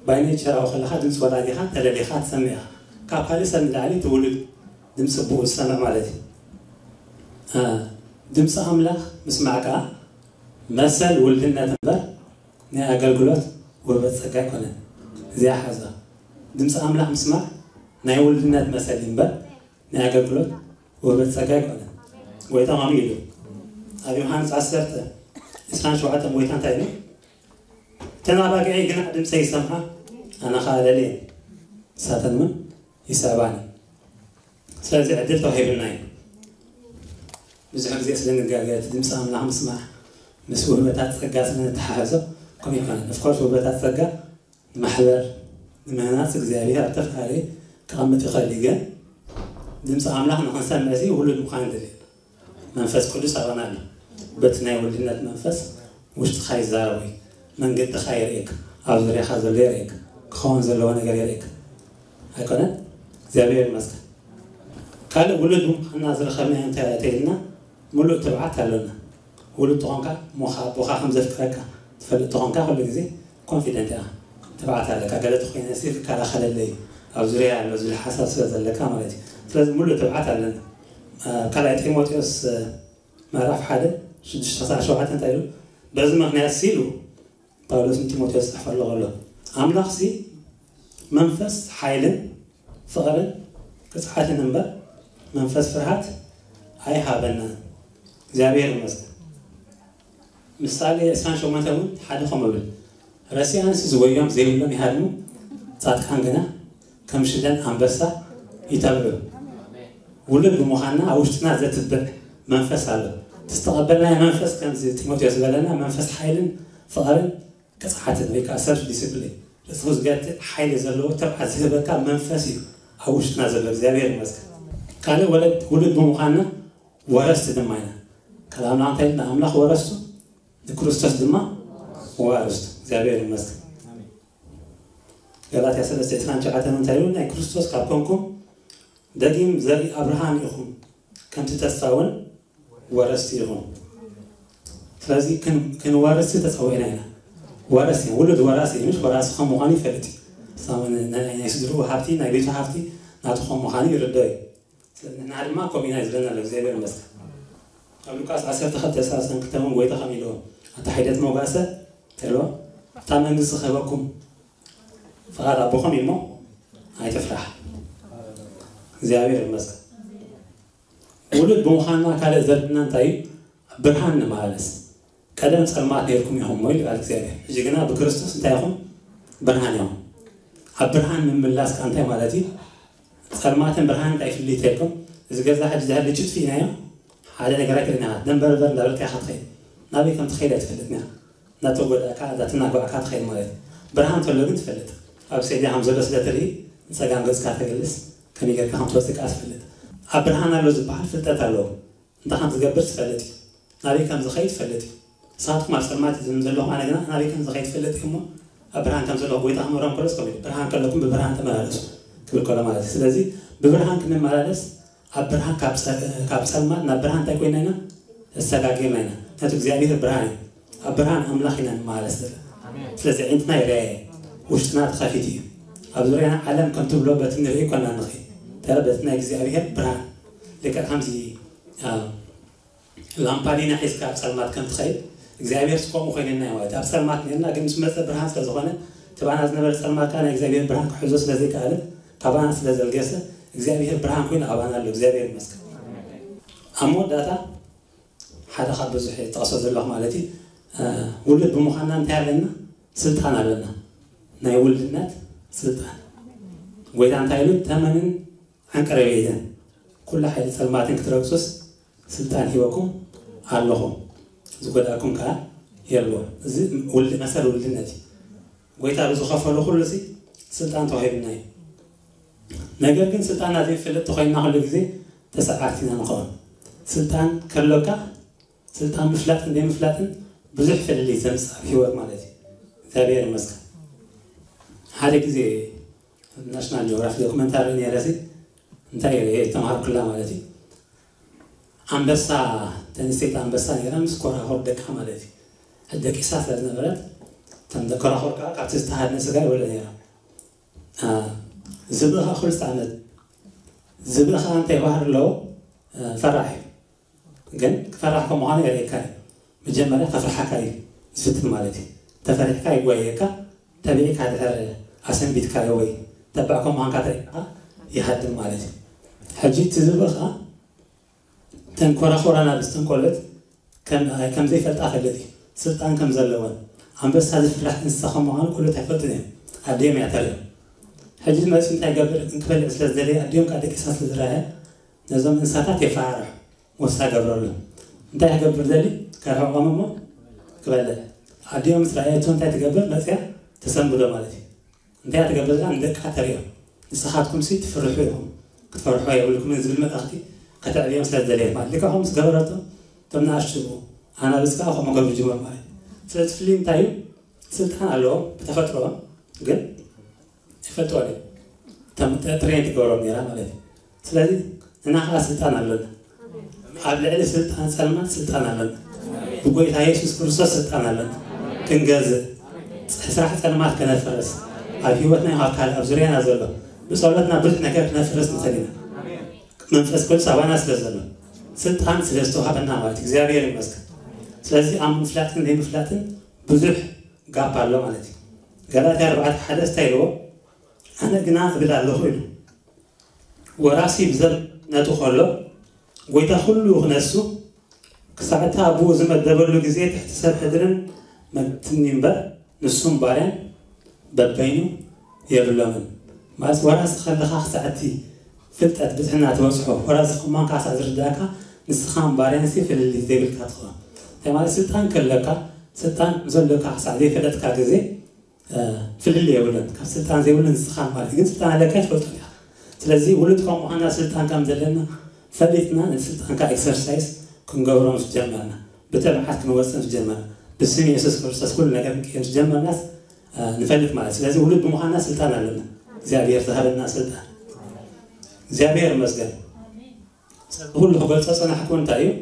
ባይ ኔቸራዊ ከለኻ ድምፂ ወላዲኻ ተለሊኻ ትሰምዕ ኢኻ። ካብ ካልእ ሰብ ንላዕሊ እቲ ውሉድ ድምፂ ብኡ ዝሰምዕ ማለት እዩ። እ፣ ድምፂ ኣምላኽ ምስማዕ ከኣ መሰል ውልድነት እምበር ናይ ኣገልግሎት ውህበት ጸጋ ኣይኮነን። እዚኣ ሓዛ። ድምፂ ኣምላኽ ምስማዕ ናይ ውልድነት መሰል እዩ እምበር ናይ ኣገልግሎት ውህበት ጸጋ ኣይኮነን። ጎይታ ከምኡ ኢሉ ኣብ ዮሃንስ ዓሰርተ ዕስራን ሸውዓተን ጎይታ እንታይ ኢሉ? "እተን ኣባጊዐይ ግና ድምፀይ ይሰምዓ፣ ኣነ ኸኣ ኣለልየን፣ ንሳተን እውን ይስዕባኒ።" ስለዚ ዕድል ተዋሂብና እዩ። ብዙሕ ግዜ ስለ ንጋገ እቲ ድምፂ ኣምላኽ ምስማዕ ምስ ውህበታት ጸጋ ስለ ንተሓሕዞ ከምኡ ይኮነን። ኦፍኮርስ ውህበታት ጸጋ ንማሕበር ንምህናፅ እግዚኣብሔር ኣብ ዝተፈላለየ ክቐምጥ ይኽእል እዩ። ግን ድምፂ ኣምላኽ ንኽንሰምዕ እዚ ውሉድ ምዃን የድልየና። መንፈስ ቅዱስ ኣባና ኣሎ። በቲ ናይ ውልድነት መንፈስ ውሽጥኻ ይዛረብ እዩ። መንገድኻ የርእየካ፣ ኣብ ዙርያኻ ዘሎ የርእየካ፣ ክኸውን ዘለዎ ነገር የርእየካ። ኣይኮነን? እግዚኣብሔር ይመስገን። ካልእ ውሉድ ብምዃንና ዝረኸብናዮ እንታይ ተይልና፣ ምሉእ ትብዓት ኣለና። ውሉድ ተኾንካ፣ እሞ ኸዓ ኣቦኻ ከም ዘፍቅረካ ትፈልጥ ተኾንካ፣ ኩሉ ግዜ ኮንፊደንት ኢኻ፣ ትብዓት ኣለካ። ገለ ተኾይነ ሲ ክከላኸለለይ ኣብ ዙርያ ኣሎ ዝብል ሓሳብ ስለ ዘለካ ማለት እዩ። ስለዚ ምሉእ ትብዓት ኣለና። ኣብ ካልኣይ ጢሞቴዎስ ምዕራፍ ሓደ ሽዱሽተ ክሳዕ ሸውዓተ እንታይ ኢሉ? በዚ ምኽንያት ሲ ኢሉ ጳውሎስ ንጢሞቴዎስ ዝጽሕፈሉ ከሎ፣ ኣምላኽሲ መንፈስ ሓይልን ፍቕርን ቅጽዓትን እምበር መንፈስ ፍርሃት ኣይሃበናን። እግዚኣብሔር ይመስገን። ምሳሌ ዕስራን ሸሞንተን እውን ሓደ ከምኡ ይብል፣ "ረሲኣንስ ዝጎዮም ዘይብሎም ይሃድሙ፣ ጻድቃን ግና ከም ሽደን ኣንበሳ ይተብዑ።" ውሉድ ብምዃንና ኣብ ውሽጥና ዘትብዕ መንፈስ ኣሎ። እቲ ዝተቐበልናዮ መንፈስ ከምዚ ጢሞቴዎስ ዝበለና መንፈስ ሓይልን ፍቕርን ቅጽዓትን ወይ ከዓ ሰልፍ ዲስፕሊን፣ ርእስኹ ዝገትእ ሓይሊ ዘለዎ ትብዓት ዝህበካ መንፈስ እዩ ኣብ ውሽጥና ዘሎ። እግዚኣብሔር ይመስገን። ካልእ ወለድ ውሉድ ብምዃንና ወረስቲ ድማ ኢና። ካልእ ኣምላኽ እንታይ ኢልና? ኣምላኽ ወረስቱ ንክርስቶስ ድማ ዋርስቱ። እግዚኣብሔር ይመስገን። ገላትያ ሰለስተ ዕስራን ትሽዓተን እንታይ ኢሉ? "ናይ ክርስቶስ ካብ ኮንኩም ደጊም ዘርኢ ኣብርሃም ኢኹም፣ ከምቲ ተስፋ እውን ወረስቲ ኢኹም።" ስለዚ ክን-፣ ክንወርስ ተጸዊዕና ኢና። ወረስ ኢና፣ ውሉድ ወራሲ እዩ፣ ምሽ ወራሲ ከም ምዃኑ ይፈልጥ እዩ። ሳምን ናይ፣ ናይ ስድርኡ ሃብቲ፣ ናይ ቤቱ ሃብቲ ናቱ ከም ምዃኑ ይርዶ እዩ። ስለዚ ንሕና ድማ ከምኡ ኢና ዝብለና ኣሎ፣ እግዚኣብሔር ይመስገን። ኣብ ሉቃስ ዓሰርተ ክልተ ሰላሳ ክልተ እውን ጎይታ ከም ኢልዎ፣ "ኣታ ሒደት መጓሰ ተሎ፣ እታ መንግስቲ ክህበኩም ፍቓድ ኣቦኹም እዩ እሞ ኣይትፍራሕ።" እግዚኣብሔር ይመስገን። ውሉድ ብምዃንና ካልእ ዘድልና እንታይ እዩ? ብርሃን ንመላለስ። "ቀደም ጸልማት ነይርኩም ኢኹም እሞ" ይብል ቃል እግዚኣብሔር፣ "ሕጂ ግና ብክርስቶስ እንታይ ኢኹም? ብርሃን ኢኹም።" ኣብ ብርሃን ምምላስ ከኣ እንታይ ማለት እዩ? ጸልማትን ብርሃን እንታይ ፍልልይ ተልኩም? እዚ ገዛ ሕጂ ዝሃሊ ችጥፊ ኢናዮ፣ ሓደ ነገር ኣይክልናዮ፣ ደንበርበር እንዳበልካ ኢኻ ትኸይድ። ናበይ ከም ትኸይድ ኣይትፈልጥን ኢኻ። እናተጎዳእካ፣ እንዳተናጓዕካ ትኸይድ ማለት እዩ። ብርሃን ተሎ ግን ትፈልጥ። ኣብ ሰይዳ ከም ዘሎ ስለ ትርኢ፣ ንጸጋም ገጽካ ተገልስ፣ ከመይ ጌርካ ከም ትወጽእ ከኣ ትፈልጥ። ኣብ ብርሃን ኣሎ ዝበሃል ፍልጠት ኣለዎ። እንታይ ከም ዝገብር ትፈልጥ እዩ። ናበይ ከም ዝኸይድ ትፈልጥ እዩ። ንስኻትኩም ኣብ ጸልማት ዘለኹም፣ ኣነ ግና ናበይ ከም ዝኸይድ ትፈልጥ እዩ እሞ፣ ኣብ ብርሃን ከም ዘለኹ ጎይታ ክምህሮም ከሎስ ከምኡ ኢሉ፣ "ብርሃን ከለኩም ብብርሃን ተመላለሱ" ክብል ከሎ ማለት እዩ። ስለዚ ብብርሃን ክንመላለስ፣ ኣብ ብርሃን ካብ ጸ-፣ ካብ ጸልማት ናብ ብርሃን እንታይ ኮይና ኢና? ተሰጋጊርና ኢና። ምክንያቱ እግዚኣብሔር ብርሃን እዩ። ኣብ ብርሃን ኣምላኽ ኢና ንመላለስ ዘለና። ኣሜን። ስለዚ ኣዒንትና ይረኣየ፣ ውሽጥና ተኸፊቱ እዩ። ኣብ ዙርያና ዓለም ከም ትብሎ በቲ ንርኢ ኮና ንኸይድ። ተረ በቲ ናይ እግዚኣብሔር ብርሃን። ልክዕ ከምዚ፣ አ፣ ላምፓዲና ሒዝካ ኣብ ጸልማት ከም ትኸይድ፣ እግዚኣብሔር ከምኡ ኮይነና እዩ ማለት እዩ። ኣብ ጸልማት ነርና፣ ግን ምስ መጸ ብርሃን ስለ ዝኾነ፣ እቲ ባና ዝነበረ ጸልማት ከኣ ናይ እግዚኣብሔር ብርሃን ክሕዞ ስለ ዘይከኣለ፣ ካባና ስለ ዘልገሰ፣ እግዚኣብሔር ብርሃን ኮይኑ ኣባና ኣሎ። እግዚኣብሔር ይመስገን። ኣብ መወዳእታ፣ ሓደ ካብ ብዙሕ ይጠቕሶ ዘለኹ ማለት እዩ፣ ውሉድ ብምዃንና እንታይ ኣለና? ስልጣን ኣለና። ናይ ውልድነት ስልጣን። ጎይታ እንታይ ኢሉ? ተመንን ዓንቀረቤትን ኩላ ሓይሊ ጸልማትን ክትረግጹስ ስልጣን ሂበኩም ኣለኹ፣ ዝጎዳእኩም ከኣ የልቦ። እዚ ውልድ መሰል ውልድነት እዩ። ጎይታ ብዝኸፈሉ ኩሉ ሲ ስልጣን ተዋሂብና እዩ። ነገር ግን ስልጣንና ዘይንፈልጥ ተኾይንና ኩሉ ግዜ ተሰዓርቲ ኢና ንኸውን። ስልጣን ከሎካ ስልጣን ምፍላጥን ዘይምፍላጥን ብዙሕ ፍልልይ ዘምፅእ ኣብ ህይወት ማለት እዩ። እግዚኣብሔር ይመስገን። ሓደ ግዜ ናሽናል ጂኦግራፊ ዶክመንታሪ ነይረ ሲ እንታይ እየ ተምሃርኩላ ማለት እዩ። ኣንበሳ ተንስተይቲ ኣንበሳ ነይራ ምስ ኮራኹር ደቃ ማለት እዩ። ደቂሳ ስለ ዝነበረት እተን ኮራኹር ከዓ ካብቲ ዝተሃድነ ስጋ ይበልዑ ነይሮም። ዝብኢ ከዓ ኩሉ ዓመት ዝብኢ ከዓ እንታይ ባህሪ ኣለዎ? ፈራሕ እዩ። ግን ፈራሕ ከም ምዃኑ የርእየካ እዩ። መጀመርያ ከፍርሓካ እዩ ዝፍትን ማለት እዩ። ተፈሪሕካ ይጓየካ። ተቢዕካ ድሕር ኣሰንቢትካዮ ወይ ተባዕ ከም ምዃንካ ተሪእካ ይሃድም ማለት እዩ። ሕጂ እቲ ዝብኢ ከዓ እተን ኮራኹራና ብዝተንኮለት ከም ዘይፈልጣ ፈልጥ እዩ። ስልጣን ከም ዘለወን ኣንበሳ ዝፍራሕ እንስሳ ከም ምዃኑ ኩሉ ኣይፈልጥን እዮም። ኣዲኦም እያ ተሪኦም። ሕጂ መፂኡ እንታይ ገብር እንክበልዕ ስለ ዝደለየ ኣዲኦም ከዓ ደቂሳ ስለ ዝረኣየ ነዞም እንስሳታት የፈራርሑ። ወሳ ገብረሉ እንታይ ክገብር ደሊ ከርሕቆም እሞ ክበልዕ። ኣዲኦም ምስ ረኣየቶ እንታይ ትገብር? መፅያ ተሰንብዶ ማለት እዩ። እንታይ ትገብር? ንደቃ ተሪኦም ንስኻትኩም ሲ ትፍርሑ ኢኹም ክትፈርሑ የብልኩም ዝብል መልእኽቲ ከተዕብዮም ስለ ዝደለየ ማለት ልክዖም ምስ ገበረቶም እቶም ንኣሽቱ ኣናብስ ከዓ ከምኡ ገብሩ ጅመር ማለት እዩ። ስለዚ ፍልይ እንታይ እዩ? ስልጣን ኣለዎም ብተፈጥሮኦም ግን ይፈልጥዎ ለ ትሬን ትገብሮም ነራ ማለት እዩ። ስለዚ ንና ከዓ ስልጣን ኣለና። ኣብ ልዕሊ ስልጣን ፀልማት ስልጣን ኣለና። ብጎይታ የሱስ ክርስቶስ ስልጣን ኣለና። ክንገዝእ ስራሕ ፀልማት ከነፍርስ ኣብ ህይወትና ይካ ካልእ ኣብ ዙርያና ዘሎ ብፀሎትና ብዙሕ ነገር ክነፍርስ ንኽእል ኢና። መንፈስ ቅዱስ ኣባና ስለ ዘሎ ስልጣን ስለ ዝተዋሃበና ማለት እግዚኣብሔር ይመስገን። ስለዚ ኣብ ምፍላጥን ዘይምፍላጥን ብዙሕ ጋፕ ኣሎ ማለት እዩ። ገላትያ ኣርባዕተ ሓደ እንታይ ኢልዎ? ኣነ ግና እብል ኣለኹ ኢሉ ወራሲ ብዘብነቱ ከሎ ጎይታ ኩሉ ክነሱ ክሳዕ እቲ ኣቦኡ ዝመደበሉ ግዜ ትሕቲ ሰብ ሕድርን መትኒ እምበር ንሱም ባርያን በበይኑ የብሎምን። ማለት ወራሲ ከለኻ ክሳዕ እቲ ፍልጠት ብፅሕና ትበፅሖ ወራሲ ክማንካ ክሳዕ ዝርዳእካ ንስኻን ባርያን ሲ ፍልልይ ዘይብልካ ትኸውን። እንታይ ማለት ስልጣን ከለካ ስልጣን ዘሎካ ክሳዕ ዘይፈለጥካ ግዜ ፍልልይ የብሉን። ካብ ስልጣን ዘይብሉ ንስኻ ማለት ግን ስልጣን ኣለካ ትፈልጦ ኢኻ። ስለዚ ውሉድ ከም ምዃንና ስልጣን ከም ዘለና ፈሊጥና ነቲ ስልጣን ካብ ኤክሰርሳይዝ ክንገብሮ ምስ ጀመርና ብትብዓት ክንወፅእ ምስ ጀመርና ብስም የሱስ ክርስቶስ ኩሉ ነገር ክንቀይር ምስ ጀመርናስ ንፈልጥ ማለት ስለዚ ውሉድ ብምዃንና ስልጣን ኣለና። እግዚኣብሔር ዝሃበና ስልጣን እግዚኣብሔር ይመስገን። ኩሉ ክገልፆ ፀናሕኩ እንታይ እዩ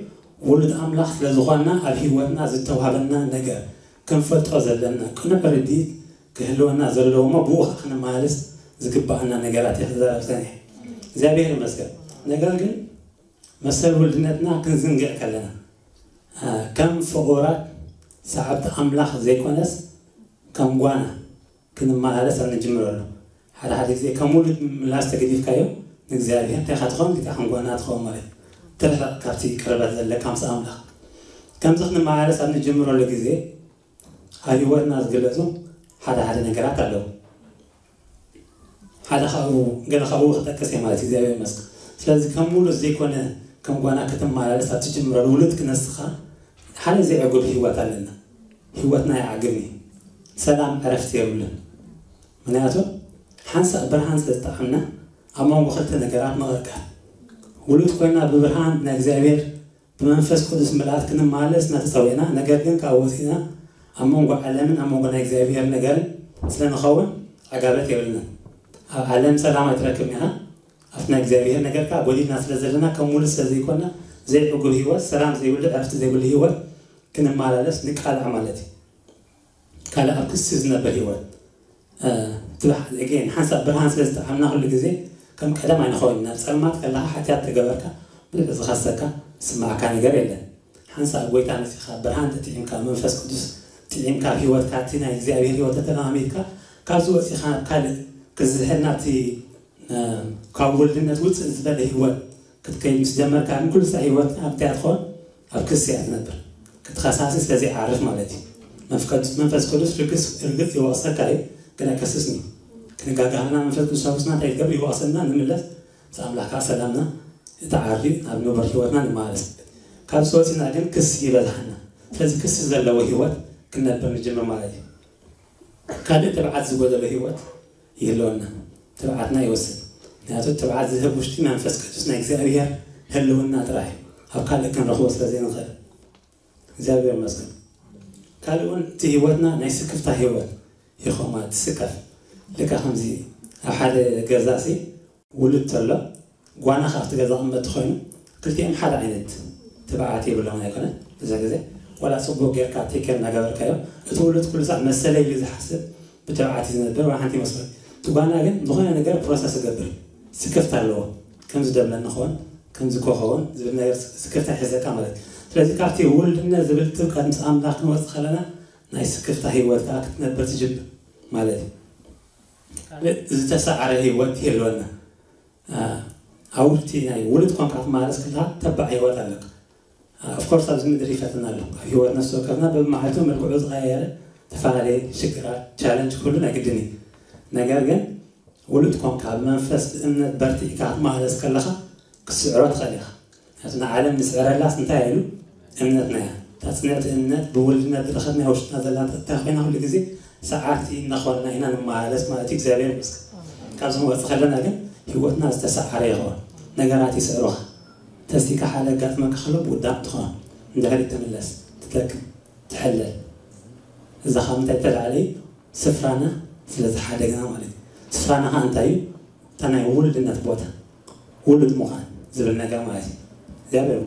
ውሉድ ኣምላኽ ስለ ዝኾንና ኣብ ህይወትና ዝተዋሃበና ነገር ክንፈልጦ ዘለና ቅኑዕ ርድኢት ክህልወና ዘለዎ እሞ ብኡ ከዓ ክንመላለስ ዝግባኣና ነገራት እየ ክዛረብ ፀኒሐ። እግዚኣብሔር ይመስገን። ነገር ግን መሰል ውልድነትና ክንዝንግዕ ከለና ከም ፍቑራት ሰዓብቲ ኣምላኽ ዘይኮነስ ከም ጓና ክንመላለስ ኣብ ንጅምረሉ ሓደ ሓደ ግዜ ከም ውሉድ ምምላስ ተገዲፍካዮ ንእግዚኣብሔር እንታይ ኢኻ ትኸውን ኢልካ ከም ጓና ትኸውን ማለት እዩ። ትርሕቕ ካብቲ ቅርበት ዘለካ ምስ ኣምላኽ። ከምዚ ክንመላለስ ኣብ ንጅምረሉ ግዜ ኣብ ህይወትና ዝግለጹ ሓደ ሓደ ነገራት ኣለዉ። ሓደ ካብኡ ገለ ካብኡ ክጠቅስ እየ ማለት እግዚኣብሔር ይመስገን። ስለዚ ከም ውሉድ ዘይኮነ ከም ጓና ክትመላለስ ኣብ ትጅምረሉ ውሉድ ክነስኻ ሓደ ዘይዕጉብ ህይወት ኣለና። ህይወትና ይዓግብ እዩ። ሰላም ዕረፍቲ የብሉን። ምክንያቱ ሓንሳእ ብርሃን ስለ ዝጠዓምና ኣብ መንጎ ክልተ ነገራት ምቕርቃር ውሉድ ኮይና ብብርሃን ናይ እግዚኣብሔር ብመንፈስ ቅዱስ ምልኣት ክንመላለስ እናተፀዊዕና ነገር ግን ካብ ወፂና ኣብ መንጎ ዓለምን ኣብ መንጎ ናይ እግዚኣብሔር ነገርን ስለ ንኸውን ዕጋበት የብልናን። ኣብ ዓለም ሰላም ኣይትረክብን ኢኻ። ኣብቲ ናይ እግዚኣብሔር ነገር ከዓ ጎዲልና ስለ ዘለና ከም ውሉድ ስለ ዘይኮና ዘይዕጉብ ህይወት ሰላም ዘይብሉ ዕረፍቲ ዘይብሉ ህይወት ክንመላለስ ንቃላዕ ማለት እዩ። ካልእ ኣብ ክሲ ዝነበር ህይወት ትባሓል እገን ሓንሳብ ብርሃን ስለ ዝጠዓምና ኩሉ ግዜ ከም ቀደም ኣይንኸውን ናብ ፀልማት ከለካ ሓጢኣት ተገበርካ ብልዕ ዝኸሰካ ዝስማዓካ ነገር የለን። ሓንሳብ ጎይታ መፂኻ ብርሃን ተጥዒምካ መንፈስ ቅዱስ ጥዒምካ ኣብ ህይወትካ እቲ ናይ እግዚኣብሔር ህይወት ተተለማሚድካ ካብዚ ወፂኻ ካልእ ክዝሕል ናብቲ ካብ ወልድነት ውፅእ ዝበለ ህይወት ክትከይድ ምስ ጀመርካ ግን ኩሉ ሳዕ ህይወት ኣብታይ ትኾን ኣብ ክሲ እያ ትነብር። ክትኸሳሲ ስለ ዘይዓርፍ ማለት እዩ። መንፈስ ቅዱስ ርግጽ ርግጽ ይወቕሰካ እዩ፣ ግን ኣይከስስን እዩ። ክንጋጋህልና መንፈስ ቅዱስ ሓዊስና እንታይ ይገብር? ይወቕሰና፣ ንምለስ። ምስ ኣምላኽ ከዓ ሰላምና እቲ ዓርዩ ናብ ንቡር ህይወትና ንመላለስ። ካብዚ ወፂና ግን ክሲ ይበዝሓና። ስለዚ ክሲ ዘለዎ ህይወት ክንነብር ንጅምር ማለት እዩ። ካልእ ትብዓት ዝጎደሎ ህይወት ይህልወና። ትብዓትና ይወስድ። ምክንያቱ ትብዓት ዝህብ ውሽጢ መንፈስ ቅዱስ ናይ እግዚኣብሔር ህልውና ጥራሕ እዩ። ኣብ ካልእ ክንረኽቦ ስለ ዘይንኽእል። እግዚኣብሔር ይመስገን። ካልእ እውን እቲ ህይወትና ናይ ስክፍታ ህይወት ይኸውን ማለት ትስከፍ። ልካ ከምዚ ኣብ ሓደ ገዛ ሲ ውሉድ ተሎ ጓና ካብቲ ገዛ ቅመጥ ኮይኑ ክልቲኦም ሓደ ዓይነት ትብዓት ይብሎም ኣይኮነ። ብዙሕ ግዜ ዋላ ፅቡቅ ጌርካ ቴከር እናገበርካዮ እቲ ውሉድ ኩሉ ሳዕ መሰለ ኢሉ ዝሓስብ ብትብዓት እዩ ዝነብር። ዋላ ሓንቲ ይመስሎ እቲ ጓና ግን ዝኾነ ነገር ፕሮሰስ ይገብር ስክፍታ ኣለዎ። ከምዚ ደብለ ንኸውን ከምዚ ኮኸውን ዝብል ነገር ስክፍታ ይሕዘካ ማለት እዩ። ስለዚ ካብቲ ውልድነት ዝብል ትብዓት ምስ ኣምላኽ ክንወፅእ ከለና ናይ ስክፍታ ህይወት ከዓ ክትነብር ትጅምር ማለት እዩ። ካልእ ዝተሰዓረ ህይወት ይህልወና። ኣብ ውሽጢ ናይ ውሉድ ኮንካ ክትመላለስ ከለካ ተባዕ ህይወት ኣለካ። ኦፍኮርስ ኣብዚ ምድሪ ይፈትና ኣሎ። ኣብ ህይወት ነፍሲ ወከፍና በብመዓልቱ መልክዑ ዝቀያየረ ዝተፈላለየ ሽግራት ቻለንጅ ኩሉ ናይ ግድን እዩ። ነገር ግን ውሉድ ኮንካ ብመንፈስ ብእምነት በርቲዕካ ክትመላለስ ከለካ ክትስዕሮ ትኽእል ኢኻ። ምክንያቱ ንዓለም ንስዕረላስ እንታይ ኢሉ እምነትና እያ። እታ ፅንዕቲ እምነት ብውልድነት ዝረኸብና ውሽጥና ዘላ እንታይ ኮይና ኩሉ ግዜ ሰዓርቲ እናኾንና ኢና ንመላለስ ማለት እዩ። እግዚኣብሔር ይመስገን። ካብዚ ንወፅእ ከለና ግን ህይወትና ዝተሰዓረ ይኸውን። ነገራት ይስዕሩኻ። ተስቲካ ሓደ ኣጋጥመካ ከሎ ብውዳቕ ትኾን፣ ንድሕሪት ትምለስ፣ ትደክም፣ ትሕለል። እዛ ካብ ምንታይ ተላዕለ እዩ? ስፍራና ስለ ዝሓደግና ማለት እዩ። ስፍራና ከዓ እንታይ እዩ? እታ ናይ ውልድነት ቦታ፣ ውሉድ ምዃን ዝብል ነገር ማለት እዩ። እግዚኣብሔር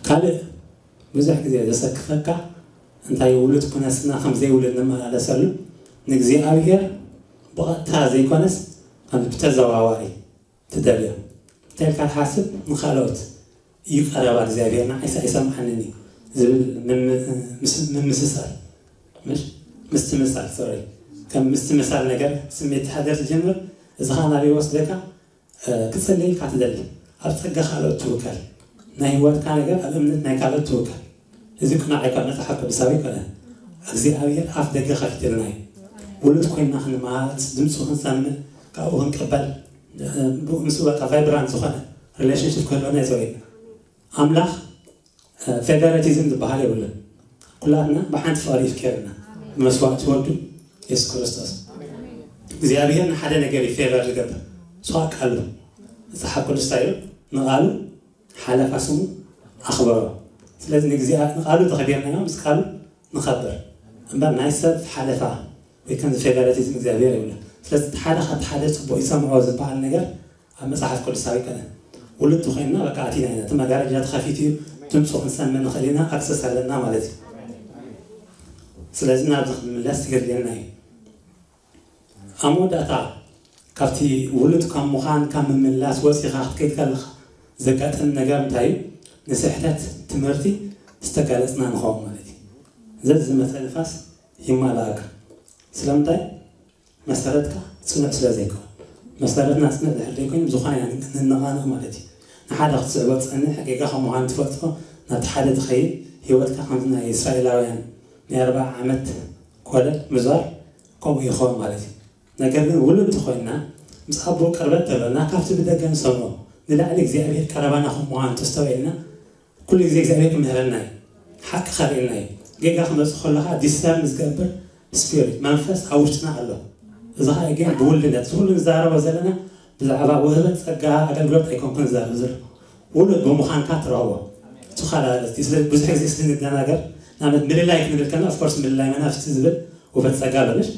ካልእ ብዙሕ ግዜ ዘሰክፈካ እንታይ ውሉድ ኩነስና ከም ዘይውሉድ ንመላለሰሉ ንእግዚኣብሔር ብቐጥታ ዘይኮነስ ከም ብተዘዋዋሪ ትደልዮ እንታይ ኢልካ ትሓስብ ንኻልኦት እዩ ቀረባ እግዚኣብሔር ንዓይሳ ይሰምዓንን እዩ ዝብል ምም- ምስ- ምምስሳል ምሽ ምስትምሳል ሶሪ ከም ምስትምሳል ነገር ስሜት ትሓደር ትጀምር። እዚ ከዓ ናበይ ወስደካ? ክጽልይ ኢልካ ትደሊ ኣብ ጸጋ ካልኦት ትውከል ናይ ህይወትካ ነገር ኣብ እምነት ናይ ካልኦት ትውከል። እዚ ቅኑዕ ኣይኮነ መጽሓፍ ቅዱሳዊ ኣይኮነ። እግዚኣብሔር ኣፍ ደገ ከፊትልና እዩ። ውሉድ ኮይንና ክንመሃዝ ድምፁ ክንሰምዕ ካብኡ ክንቅበል ምስኡ በቃ ቫይብራንት ዝኾነ ሪሌሽንሽፕ ክህልወና ይሰብኢልና ኣምላኽ ፌቨረቲዝም ዝበሃል የብሉን። ኩላትና ብሓንቲ ፍቕሪ ይፍቀርና ብመስዋእቲ ወዱ የሱስ ክርስቶስ እግዚኣብሔር ንሓደ ነገር እዩ ፌቨር ዝገብር እሱ ቃሉ መፅሓፍ ቅዱስ እንታይ ኢሉ ንቃሉ ሓለፋ ስሙ ኣኽበሮ። ስለዚ ንግዚኣ ንቃሉ ተኸቢርናዮ ምስ ቃሉ ንኸብር እምበር ናይ ሰብ ሓለፋ ወይ ከምዚ ፌቨረቲዝም እግዚኣብሔር የብሉን። ስለዚ ሓደ ካብቲ ሓደ ፅቡቅ ይሰምዖ ዝበሃል ነገር ኣብ መጽሓፍ ቅዱሳዊ ከነ ውሉድ ተኾይንና በቃ ኣቲና ኢና እቲ መጋረጃ ተኸፊቱ እዩ። ድምፁ ክንሰምዕ ንኽእል ኢና ኣክሰስ ኣለና ማለት እዩ። ስለዚ ናብዚ ክንምለስ ይገድልየና እዩ። ኣብ መወዳእታ ካብቲ ውሉድ ካብ ምዃን ካብ ምምላስ ወፂኻ ክትከይድ ከለኻ ዘጋጥም ነገር እንታይ እዩ? ንስሕተት ትምህርቲ ዝተጋለፅና ንኸውን ማለት እዩ። ዘዝመፀ ንፋስ ይማላእካ ስለምንታይ? መሰረትካ ፅኑዕ ስለ ዘይኮን መሰረትና ፅኑዕ ድሕር ዘይኮይኑ ብዝኾነ ኢና ንነቓነቕ ማለት እዩ። ንሓደ ክትስዕቦ ትፀንሕ ጌጋ ከም ምዃኑ ትፈልጦ ናብቲ ሓደ ትኸይድ ህይወትካ ከምዚ ናይ እስራኤላውያን ናይ ኣርባዓ ዓመት ኮለ ምዛር ከምኡ ይኸውን ማለት እዩ። ነገር ግን ውሉድ ተኾይንና ምስ ኣቦ ቅርበት ተሎና ካብቲ ብደገ ንሰምዖ ንላዕሊ እግዚኣብሔር ቀረባና ከም ምዃኑ ተስተውዒልና ኩሉ ግዜ እግዚኣብሔር ክምህረና እዩ። ሓቂ ከርእየና እዩ። ጌጋ ክመፅእ ከሎ ከዓ ዲስተርን ዝገብር ስፒሪት መንፈስ ኣብ ውሽጥና ኣሎ። እዚ ከዓ ግን ብውልድነት እዚ ኩሉ ንዛረቦ ዘለና ብዛዕባ ውህበት ፀጋ ኣገልግሎት ኣይኮንኩን ዝዛረብ ዘሎ ውሉድ ብምዃንካ ትረኽቦ እቲ ካልእ ኣርእስቲ ስለ ብዙሕ ግዜ ስለ ንደናገር ንኣብነት ምልላይ ክንብል ከና ኦፍኮርስ ምልላይ መናፍስቲ ዝብል ውህበት ፀጋ ኣሎ ምሽ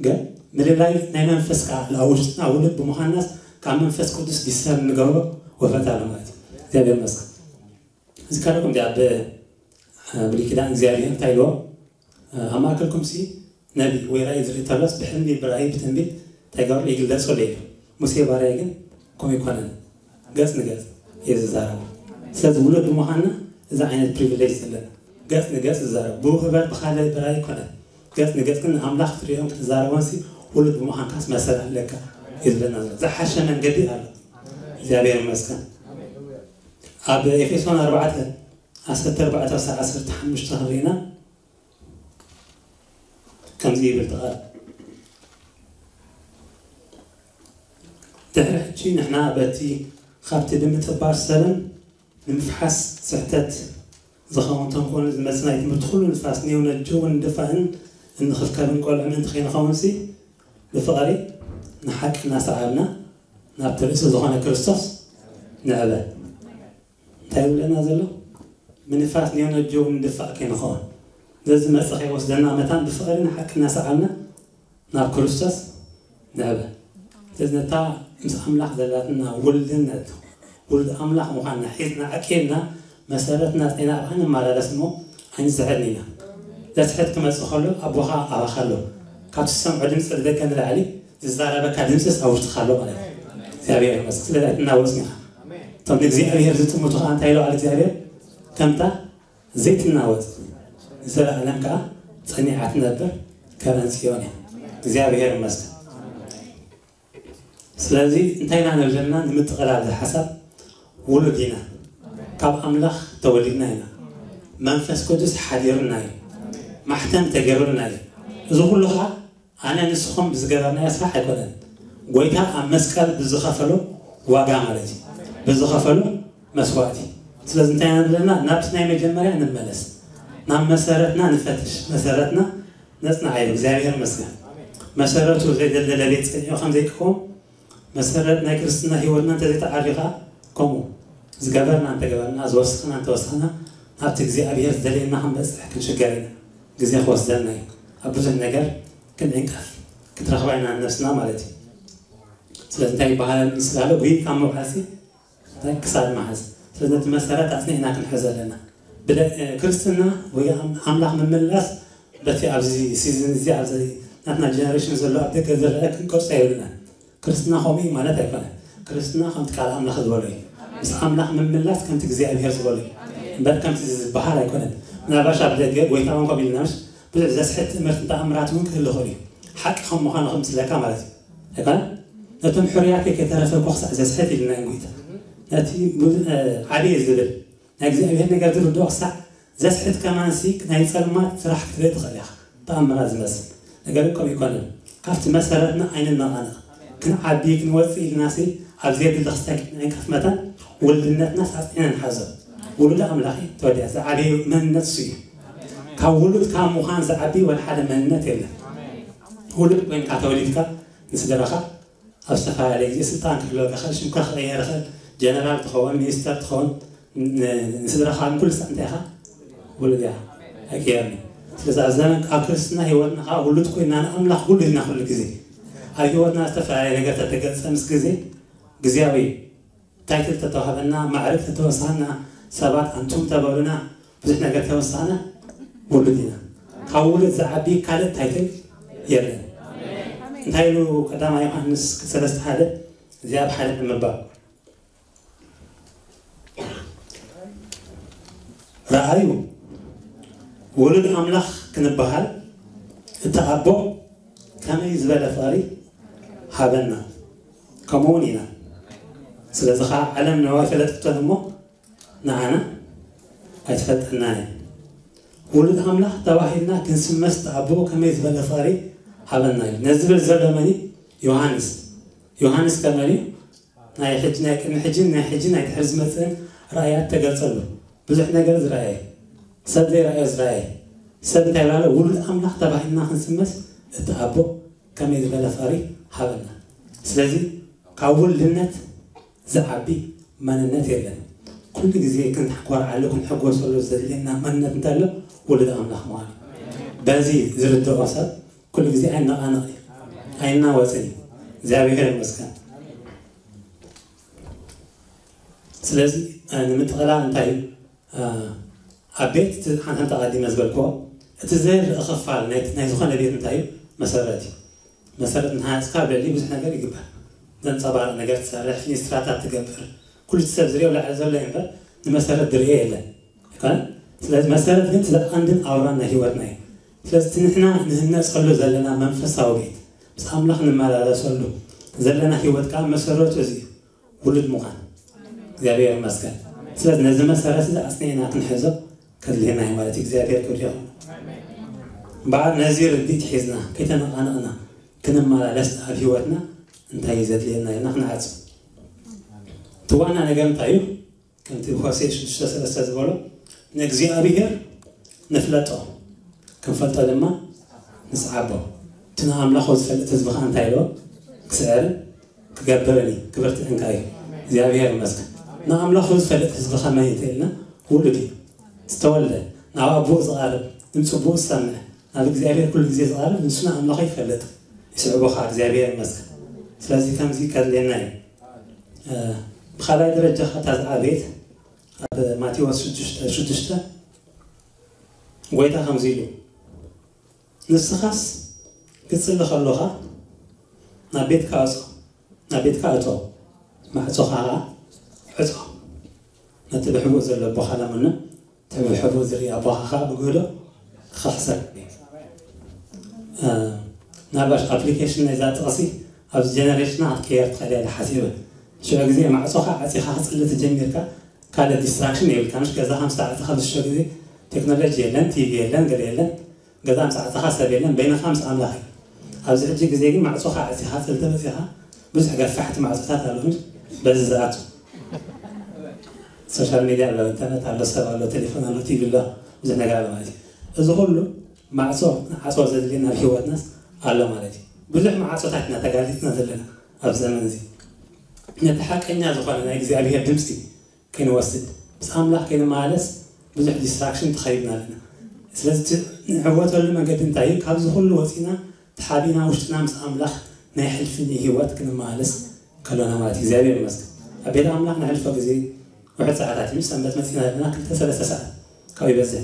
ግን ምልላይ ናይ መንፈስ ከዓ ኣብ ውሽጥና ውሉድ ብምዃንናስ ካብ መንፈስ ቅዱስ ዲስተርን ንገብሮ ውህበት ኣሎ ማለት እዩ። እግዚኣብሔር ይመስገን። እዚ ካልእ ከምዚ ኣብ ብሉይ ኪዳን እግዚኣብሔር እንታይ ኢልዎ ኣብ ማእከልኩም ሲ ነቢ ወይ ራእይ ዝርኢ ተሎስ ብሕልሚ ብራእይ ብትንቢት እንታይ ገብሩ ይግለጸሉ ኢሉ ሙሴ ባርያይ ግን ከምኡ ይኮነን ገጽ ንገጽ እየ ዝዛረቡ ስለዚ ውሉድ ብምዃንና እዚ ዓይነት ፕሪቪሌጅ ዘለና ገጽ ንገጽ ዝዛረቡ ብውህበት ብካልእ ብራእይ ይኮነን ገጽ ንገጽ ግን ንኣምላኽ ክትሪኦም ክትዛረቦን ሲ ውሉድ ብምዃንካስ መሰል ኣለካ እዩ ዝብለና ዘሎ ዝሓሸ መንገዲ ኣሎ እግዚኣብሔር ይመስገን ኣብ ኤፌሶን ኣርባዕተ ዓሰርተ ኣርባዕተ ክሳብ ዓሰርተ ሓሙሽተ ክብሪና ከምዚ ይብል ተቓል። ድሕሪ ሕጂ ንሕና በቲ ካብቲ ብምጥባር ሰብን ንምፍሓስ ስሕተት ዝኸውን ተንኮልን ዝመጽእ ናይ ትምህርቲ ኩሉ ንፋስ ኔው ነጅውን ድፋእን እንኽልከልን ቆልዑ ምእንቲ ከይንኸውንሲ ብፍቕሪ ንሓቂ እናሰዓብና ናብቲ ርእሲ ዝኾነ ክርስቶስ ንዕበ። እንታይ ይብለና ዘሎ? ምንፋስ ኔው ነጅውን ድፋእ ከይንኸውን፣ ነዚ መጽእ ከይወስደና መታን ብፍቕሪ ንሓቂ እናሰዓብና ናብ ክርስቶስ ንዕበ። ስለዚ ነታ ምስ ኣምላኽ ዘላትና ውልድነት፣ ውሉድ ኣምላኽ ምዃንና ሒዝና ዓቂብና መሰረትና ጸና ኣብኣ ንመላለስ እሞ ኣይንስሕትን ኢና። ዘስሕት ክመጽእ ከሎ ኣቦኻ ኣባኻ ኣሎ። ካብቲ ዝሰምዖ ድምፂ ብደገ ንላዕሊ ዝዛረበካ ድምፅስ ኣብ ውሽጥኻ ኣሎ ማለት እዩ። እግዚኣብሔር ይመስገን። ስለዚ ኣይትናወፅን ኢኻ። እቶም ንእግዚኣብሔር ዝጥምቱ ከዓ እንታይ ኢሉ ቃል እግዚኣብሔር? ከምታ ዘይትናወፅ ንዘለኣለም ከዓ ጸኒዓ ትነብር ከበን ጽዮን እያ። እግዚኣብሔር ይመስገን። ስለዚ እንታይ ኢና ንብል ዘለና? ንምጥቕላል እዚ ሓሳብ ውሉድ ኢና፣ ካብ ኣምላኽ ተወሊድና ኢና፣ መንፈስ ቅዱስ ሓዲሩና እዩ፣ ማሕተም ተገይሩልና እዩ። እዚ ኩሉ ከዓ ኣነ ንስኹም ብዝገበርናዮ ስራሕ ኣይኮነን፣ ጎይታ ኣብ መስቀል ብዝኸፈሎ ዋጋ ማለት እዩ፣ ብዝኸፈሎ መስዋእቲ። ስለዚ እንታይ ኢና ንብል ዘለና? ናብቲ ናይ መጀመርያ ንመለስ፣ ናብ መሰረትና ንፈትሽ፣ መሰረትና ነጽንዓ እዩ። እግዚኣብሔር ይመስገን። መሰረቱ ዘይደልደለ ቤት ጸኒዑ ከም ዘይቅውም መሰረት ናይ ክርስትና ህይወትና እንተዘይተዓሪኻ ከምኡ ዝገበርና እንተገበርና ዝወሰኽና እንተወሰኽና ናብቲ እግዚኣብሔር ዝደልየና ክንበጽሕ ክንሽገር ኢና። ግዜ ክወስደልና እዩ። ኣብ ብዙሕ ነገር ክንዕንቀፍ ክትረኽባ ኢና ነብስና ማለት እዩ። ስለዚ እንታይ ይበሃል ስላለ ጉይ ካብ ምውሓሲ ክሳድ መሓዝ። ስለዚ ነቲ መሰረት ኣጽኒዕና ክንሕዝ ኣለና። ብደ- ክርስትና ወይ ኣም- ኣምላኽ ምምላስ በቲ ኣብዚ ሲዝን እዚ ኣብዚ ናትና ጀነሬሽን ዘሎ ኣብ ደገ ዝረአ ክንቀርጾ የብልና። ክርስትና ከምኡ እዩ ማለት ኣይኮነን። ክርስትና ከምቲ ቃል ኣምላኽ ዝበሎ እዩ። ምስ ኣምላኽ ምምላስ ከምቲ እግዚኣብሔር ዝበሎ እዩ እምበር ከምቲ ዝበሃል ኣይኮነን። ምናልባሽ ኣብ ደገ ጎይታ እውን ከምኡ ኢልና ምሽ ብዙሕ ዘስሕት ትምህርቲ ተኣምራት እውን ክህሉ ይኽእል እዩ። ሓቂ ከም ምዃኑ ከምስለካ ማለት እዩ ኣይኮነን። ነቶም ሕሩያት ከይተረፈ እኮ ክሳዕ ዘስሕት ኢልና እዩ ጎይታ። ነቲ ብዙ- እ፣ ዓብየ ዝብል ናይ እግዚኣብሔር ነገር ዝርድኦ ክሳዕ ዘስሕት ከማንሲ ናይ ጸልማት ስራሕ ክትርኢ ትኽእል ኢኻ። ተኣምራት ዝመስል ነገር እኮ ይኮነን። ካብቲ መሰረትና ኣይንነቓነቕ። ክንዓቢ ክንወፅእ ኢልናሲ ኣብ ዘየድሊ ክስታይ ክንዕንቀፍ መታን ውልድነትና ሳፅዕና ንሓዞ። ውሉድ ኣምላኽ እዩ ተወዲኣ ዝዓበየ መንነት እሱ እዩ። ካብ ውሉድ ካብ ምዃን ዝዓቢ ወላ ሓደ መንነት የለን። ውሉድ ኮይንካ ተወሊድካ ንስድራኻ ኣብ ዝተፈላለየ ግዜ ስልጣን ክህልወካ ይኽእል፣ ሽምካ ክቕየር ይኽእል፣ ጀነራል ትኸውን፣ ሚኒስተር ትኸውን፣ ን- ንስድራኻ ንኩሉ ሳዕ እንታይ ኢኻ? ውሉድ ኢኻ። ኣይቅየርኒ። ስለዚ ኣብ ዘመን ኣብ ክርስትና ህይወትና ከዓ ውሉድ ኮይና ንኣምላኽ ውሉድ ኢና ኩሉ ግዜ። ኣብ ህይወትና ዝተፈላለየ ነገር ተተገጸ ምስ ግዜ ግዜያዊ ታይትል ተተዋህበና፣ ማዕርግ ተተወሳና፣ ሰባት ኣንቱም ተበሉና፣ ብዙሕ ነገር ተወሳና፣ ውሉድ ኢና። ካብ ውሉድ ዝዓቢ ካልእ ታይትል የለን። እንታይ ኢሉ ቀዳማይ ዮሃንስ ሰለስተ ሓደ? እዚኣ ብሓደ ንምባል ረኣዩ፣ ውሉድ ኣምላኽ ክንበሃል እቲ ኣቦ ከመይ ዝበለ ፍቕሪ ሃበና፣ ከምኡ እውን ኢና። ስለዚ ኸዓ ዓለም ንዕኡ ኣይፈለጠቶን እሞ ንዓና ኣይትፈልጠናን እያ። ውሉድ ኣምላኽ ተባሂልና ክንስመስ እቲ ኣቦ ከመይ ዝበለ ፍቕሪ ሃበና እዩ። ነዚ ዝብል ዘሎ መን እዩ? ዮሃንስ። ዮሃንስ ከመን እዩ? ናይ ሕጂ ናይ ቅድሚ ሕጂን ናይ ሕጂ ናይ ድሕሪ ዝመፅእን ራእያት ተገልፀሉ። ብዙሕ ነገር ዝረኣየ ሰብ ዘይረኣዮ ዝረኣየ ሰብ እንታይ ባለ ውሉድ ኣምላኽ ተባሂልና ክንስመስ እቲ ኣቦ ከመይ ዝበለ ፍቕሪ ሃበና። ስለዚ ካብ ውልድነት ዝዓቢ መንነት የለን። ኩሉ ግዜ ክንኮርዓሉ ክንሕጎሰሉ ዘድልየና መንነት እንተሎ ውሉድ ኣምላኽ ምዃኑ እዩ። በዚ ዝርድኦ ሰብ ኩሉ ግዜ ኣይነቓነቕ እዩ፣ ኣይናወፅን እዩ። እግዚኣብሔር ይመስገን። ስለዚ ንምጥቕላል እንታይ እዩ? ኣብ ቤት እቲ ሓንቲ ሓንቲ ኣቐዲመ ዝበልክዎ እቲ ዘይርእ ክፋል ናይ ናይ ዝኾነ ቤት እንታይ እዩ? መሰረት እዩ። መሰረት እንተሃንፅካ ኣብ ልዕሊ ብዙሕ ነገር ይግበር። ዘንፀባርቕ ነገር ትሰርሕ፣ ፊኒስትራታት ትገብር፣ ኩሉ እቲ ሰብ ዝሪኦ ላዕሊ ዘሎ እዩ እምበር ንመሰረት ዝሪኦ የለን ኣይኮነን። ስለዚ መሰረት ግን እቲ ቀንድን ኣውራን ናይ ህይወትና እዩ። ስለዚ እቲ ንሕና ንህነፀሉ ዘለና መንፈሳዊ ቤት ምስ ኣምላኽ ንመላለሰሉ ዘለና ህይወት ከዓ መሰረቱ እዚ እዩ። ውሉድ ምዃን እግዚኣብሔር ይመስገን። ስለዚ ነዚ መሰረት እዚ ኣጽኒዕና ክንሕዞ ከድልየና እዩ ማለት እዩ። እግዚኣብሔር ክብሪ ይኹን። እምበኣር ነዚ ርድኢት ሒዝና ከይተነቓነቕና ክንመላለስ ኣብ ህይወትና እንታይ እዩ ዘድልየና ኢልና ክንዓጽ። እቲ ዋና ነገር እንታይ እዩ? ከምቲ ሆሴዕ ሽዱሽተ ሰለስተ ዝበሎ ንእግዚኣብሔር ንፍለጦ፣ ክንፈልጦ ድማ ንስዓቦ። እቲ ንኣምላኹ ዝፈልጥ ህዝቢ ኸዓ እንታይ ኢልዎ? ክስዕርን ክገብርን እዩ፣ ክብርትዕን ከኣ እዩ። እግዚኣብሔር ይመስገን። ንኣምላኹ ዝፈልጥ ህዝቢ ኸመይ እንተ ኢልና ውሉድ እዩ። ዝተወልደ፣ ናብ ኣቦኡ ዝቐርብ፣ ድምፂ ኣቦኡ ዝሰምዕ፣ ናብ እግዚኣብሔር ኩሉ ግዜ ዝቐርብ ንሱ ንኣምላኹ ይፈልጥ። ይስዕቦ ኸዓ እግዚኣብሔር ይመስገን። ስለዚ ከምዚ ከድልየና እዩ። ብኻልኣይ ደረጃ ኸዓ እታ ዝዓበየት ኣብ ማቴዎስ ሽዱሽተ ሽዱሽተ ጎይታ ከምዚ ኢሉ ንስኻስ ክትጽሊ ከሎኻ ናብ ቤትካ እቶ፣ ናብ ቤትካ እቶ፣ ማዕጾኻ ኸኣ ዕጾ። ነቲ ብሕቡእ ዘሎ ኣቦኻ ለምኖ፣ እቲ ብሕቡእ ዝርኢ ኣቦኻ ኸኣ ብግህዶ ክኽሕሰካ እዩ። እ፣ ምናልባሽ ኣፕሊኬሽን ናይዛ ጥቕሲ ኣብዚ ጀነሬሽንና ክትቀየር ትኽእል እያ ኢለ ሓሲበ። ሽዑ ግዜ ማዕጾኻ ዓጺኻ ክትጽሊ ተጀሚርካ ካልእ ዲስትራክሽን የብልካ። ምሽ ገዛኻ ምስ ተዓጸኻ ብሽዑ ግዜ ቴክኖሎጂ የለን፣ ቲቪ የለን፣ ገለ የለን። ገዛ ምስ ዓጸኻ ሰብ የለን፣ በይንኻ ምስ ኣምላኽ እዩ። ኣብዚ ሕጂ ግዜ ግን ማዕጾኻ ዓጺኻ ክትጽሊ ተመጺኻ ብዙሕ ገፋሕቲ ማዕጾታት ኣለዉ፣ ምሽ በዚ ዝኣቱ ሶሻል ሚድያ ኣሎ፣ ኢንተርነት ኣሎ፣ ሰብ ኣሎ፣ ቴሌፎን ኣሎ፣ ቲቪ ኣሎ፣ ብዙሕ ነገር ኣሎ ማለት እዩ። እዚ ኩሉ ማዕጾ፣ ዓጾ ዘድልየና ኣብ ህይወትናስ ኣሎ ማለት እዩ። ብዙሕ ማዕጾታት ኢና ተጋሊጽና ዘለና ኣብዚ ዘመን እዚ። ነቲ ሓቀኛ ዝኾነ ናይ እግዚኣብሔር ድምፂ ከይንወስድ፣ ምስ ኣምላኽ ከይንመላለስ ብዙሕ ዲስትራክሽን ተኸቢብና ኣለና። ስለዚ እቲ ንዕወተሉ መንገዲ እንታይ እዩ? ካብዚ ኩሉ ወፂና ተሓቢና ውሽጥና ምስ ኣምላኽ ናይ ሕልፍኒ ህይወት ክንመላለስ ከሎና ማለት እዩ። እግዚኣብሔር ይመስገን። ኣብ ቤት ኣምላኽ ነሕልፎ ግዜ ውሕድ ሰዓታት እዩ። ሰንበት መጺና ዘለና ክልተ ሰለስተ ሰዓት ካብ ይበዝሕ።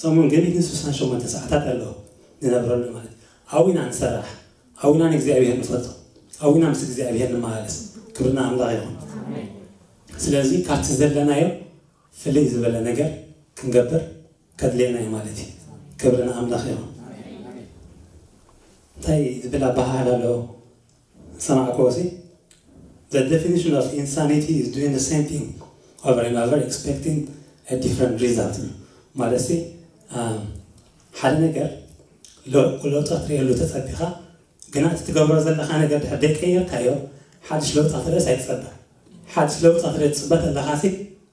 ሰሙን ግን ይህን ስሳን ሸሞንተ ሰዓታት ኣለዎ ንነብረሉ ማለት እዩ። ኣብኡ ኢና ንሰራሕ፣ ኣብኡ ኢና ንእግዚኣብሔር ንፈልጦ፣ ኣብኡ ኢና ምስ እግዚኣብሔር ንመላለስ። ክብሪ ንኣምላኽ ይኹን። ስለዚ ካብቲ ዘለናዮ ፍልይ ዝበለ ነገር ክንገብር ከድልየና እዩ ማለት እዩ። ክብሪ ንኣምላኽ ይኹን። እንታይ ዝብል ኣበሃህላ ኣለዎ? ሰማዕክዎ ሲ? The definition of insanity is doing the same thing over and over expecting a different result። ማለት ሲ፣ አ፣ ሓደ ነገር ለ-፣ ለውጢ ክትርእየሉ ተጸቢኻ፣ ግና እቲ ትገብሮ ዘለኻ ነገር ድሕር ደይቀየርካዮ፣ ሓድሽ ለውጢ ክትርእስ ኣይትጸበ። ሓድሽ ለውጢ ክትርኢ ትጽበ ተለኻ ሲ፣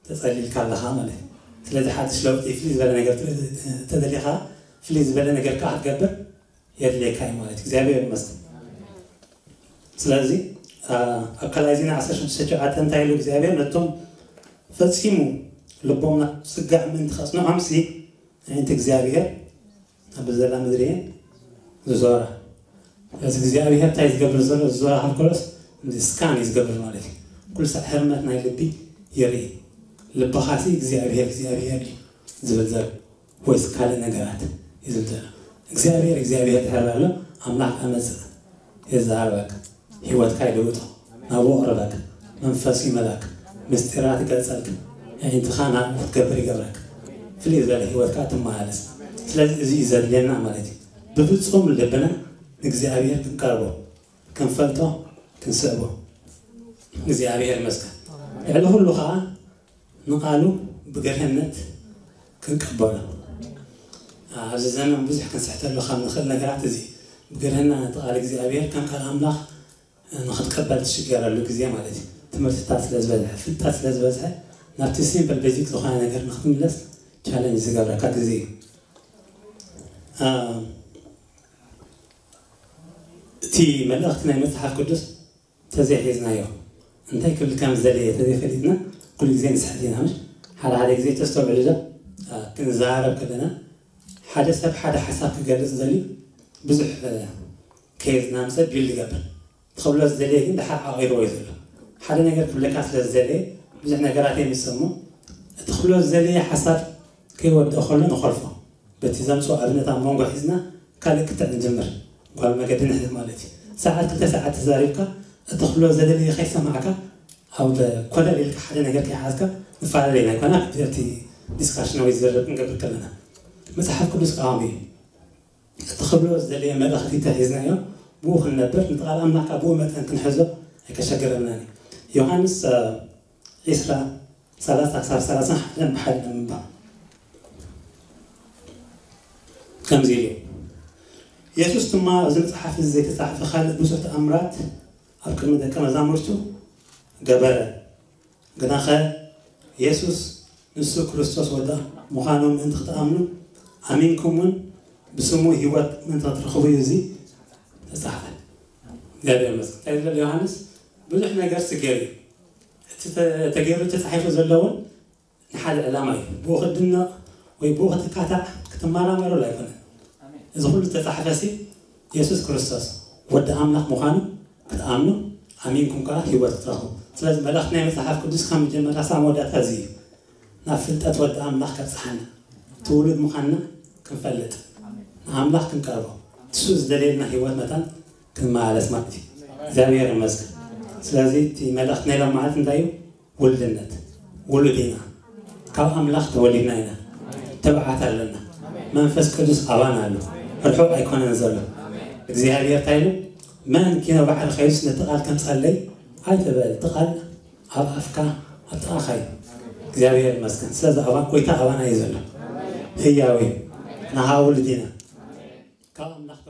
ተጸሊልካ ኣለኻ ማለት እዩ። ስለዚ ሓድሽ ለውጢ፣ ፍልይ ዝበለ ነገር ትርኢ ተደሊኻ፣ ፍልይ ዝበለ ነገር ከኣ ክትገብር የድልየካ እዩ ማለት እዩ። እግዚኣብሔር ይመስገን። ስለዚ፣ አ፣ ኣብ ካልኣይ ዜና ዓሰርተ ሽዱሽተ ሸውዓተ እንታይ ኢሉ እግዚኣብሔር? ነቶም ፈጺሙ ልቦም ናብ ስጋዕ ምእንቲ ከጽንዖም ሲ፣ ኣዒንቲ እግዚኣብሔር ኣብ ዘላ ምድሪ እየን ዝዞራ። ስለዚ እግዚኣብሔር እንታይ ዝገብር ዘሎ? ዝዞራ ከልኮሎስ፣ እዚ ስካን እዩ ዝገብር ማለት እዩ። ኩሉ ሳዕ ህርመት ናይ ልቢ ይርኢ። ልብኻ ሲ እግዚኣብሔር፣ እግዚኣብሔር እዩ ዝብል ዘሎ። ወይስ ካልእ ነገራት እዩ ዝብል ዘሎ? እግዚኣብሔር፣ እግዚኣብሔር ድሕር ኣሎ፣ ኣምላኽ ከኣ መጽእ፣ የዘራርበካ፣ ህይወትካ ይልውጦ፣ ናብኡ ኣቕርበካ፣ መንፈሱ ይመላካ፣ ምስጢራት ይገልጸልካ፣ ኣዒንትኻ ናብኡ ክትገብር ይገብረካ፣ ፍልይ ዝበለ ህይወትካ ትመላለስ። ስለዚ እዚ እዩ ዘድልየና ማለት እዩ። ብፍጹም ልብና ንእግዚኣብሔር ክንቀርቦ፣ ክንፈልጦ፣ ክንስዕቦ። እግዚኣብሔር ይመስገን። ልዕሊ ኩሉ ኸዓ ንቃሉ ብገርህነት ክንቀበሎ። ኣብዚ ዘመን ብዙሕ ክንስሕተሉ ካብ ንኽእል ነገራት እዚ፣ ብገርህና ነቲ ቃል እግዚኣብሔር ከም ቃል ኣምላኽ ንኽትቀበል ትሽገረሉ ግዜ ማለት እዩ። ትምህርትታት ስለ ዝበዝሐ፣ ፍልጠት ስለ ዝበዝሐ፣ ናብቲ ሲምፕል ቤዚክ ዝኾነ ነገር ንኽትምለስ ቻለንጅ ዝገብረካ ግዜ እዩ። አ፣ እቲ መልእኽቲ ናይ መጽሓፍ ቅዱስ ተዘይሒዝናዮ፣ እንታይ ክብል ከም ዝደለየ ተዘይፈሊጥና፣ ኩሉ ግዜ ንስሕት ኢና። ምሽ ሓደ ሓደ ግዜ ተስተውዕሉ ዶ? አ፣ ክንዘራረብ ከለና፣ ሓደ ሰብ ሓደ ሓሳብ ክገልጽ ደልዩ፣ ብዙሕ፣ አ፣ ከየዝናምጸ ቢልድ ይገብር። ክብሎ ዝደለየ ግን ድሓር ዓቒርዎ እዩ ዘሎ። ሓደ ነገር ክብለካ ስለ ዝደለየ፣ ብዙሕ ነገራት የምጽእ እሞ፣ እቲ ክብሎ ዝደለየ ሓሳብ ከይወድእ ከሎ ንኾልፎ። በቲ ዘምጽኦ ኣብነት ኣብ መንጎ ሒዝና ካልእ ክትዕ ንጅምር። ጓል መገዲ ንሕዝ ማለት እዩ። ሰዓት ክልተ ሰዓት ተዛሪብካ፣ እቲ ክብሎ ዘደለየ ከይሰማዕካ፣ ኣብ ኮለል ኢልካ ሓደ ነገር ከይሓዝካ ንፈላለ ኢና። ኣይኮና እቲ ዲስካሽን ወይ ዝርርብ ክንገብር ከለና። መጽሓፍ ቅዱስ ከኣ ከምኡ እዩ። እቲ ክብሎ ዝደለየ መልእኽቲ ተሒዝናዮ፣ ብኡ ክንነብር፣ ነቲ ቃል ኣምላኽ ከኣ ብኡ መጠን ክንሕዞ ኣይከሸግረናን እዩ። ዮሃንስ፣ እ፣ ዒስራ፣ ሰላሳ ክሳብ ሰላሳ ሓደ ብሓደ ንምንባብ ከምዚ ኢሉ። የሱስ ድማ ኣብዚ መጽሓፍ እዚ ዘይተጻሕፈ ካልእ ብዙሕ ተኣምራት ኣብ ቅድሚ ደቀ መዛሙርቱ ገበረ። ግናኸ የሱስ ንሱ ክርስቶስ ወዳ ምዃኑ ምእንቲ ክትኣምኑ፣ ኣሚንኩም እውን ብስሙ ህይወት ምእንቲ ክትረኽቡ እዩ እዚ ተጻሕፈ። እግዚኣብሔር ይመስገን። እንታይ ዝብል ዮሃንስ ብዙሕ ነገር ስገር እዩ። እቲ ተ- ተገይሩ ተጻሒፉ ዘሎ እውን ንሓደ ዕላማ እዩ። ብኡ ክትድነቕ ወይ ብኡ ክትካታዕ ክትመራመረሉ ኣይኮነን። እዚ ኩሉ ዝተጻሕፈ ሲ የሱስ ክርስቶስ ወዲ ኣምላኽ ምዃኑ ክትኣምኑ፣ ኣሚንኩም ከዓ ህይወት ክትረኽቡ። ስለዚ መልእኽቲ ናይ መጽሓፍ ቅዱስ ካብ መጀመርያ ሳብ መወዳእታ እዚ እዩ። ናብ ፍልጠት ወዲ ኣምላኽ ከብጽሓና፣ ትውሉድ ምዃንና ክንፈልጥ፣ ንኣምላኽ ክንቀርቦ፣ እሱ ዝደልየልና ህይወት መታን ክንመላለስ ማለት እዩ። እግዚኣብሔር ይመስገን። ስለዚ እቲ መልእኽቲ ናይ ሎም መዓልቲ እንታይ እዩ? ውልድነት። ውሉድ ኢና። ካብ ኣምላኽ ተወሊድና ኢና። ትብዓት ኣለና። መንፈስ ቅዱስ ኣባና ኣሎ። ርሑቕ ኣይኮነን ዘሎ። እግዚኣብሔር እንታይ ኢሉ? መን ኪኖ ባሕሪ ከይዱስ ነቲ ቃል ከምጸለይ ኣይትበል። እቲ ቃል ኣብ ኣፍካ ኣብ ጥቓኻ እዩ። እግዚኣብሔር ይመስገን። ስለዚ ኣባ ጎይታ ኣባና እዩ ዘሎ። ህያው እዩ። ንሃ ውሉድ ኢና። ካብ ኣምላኽ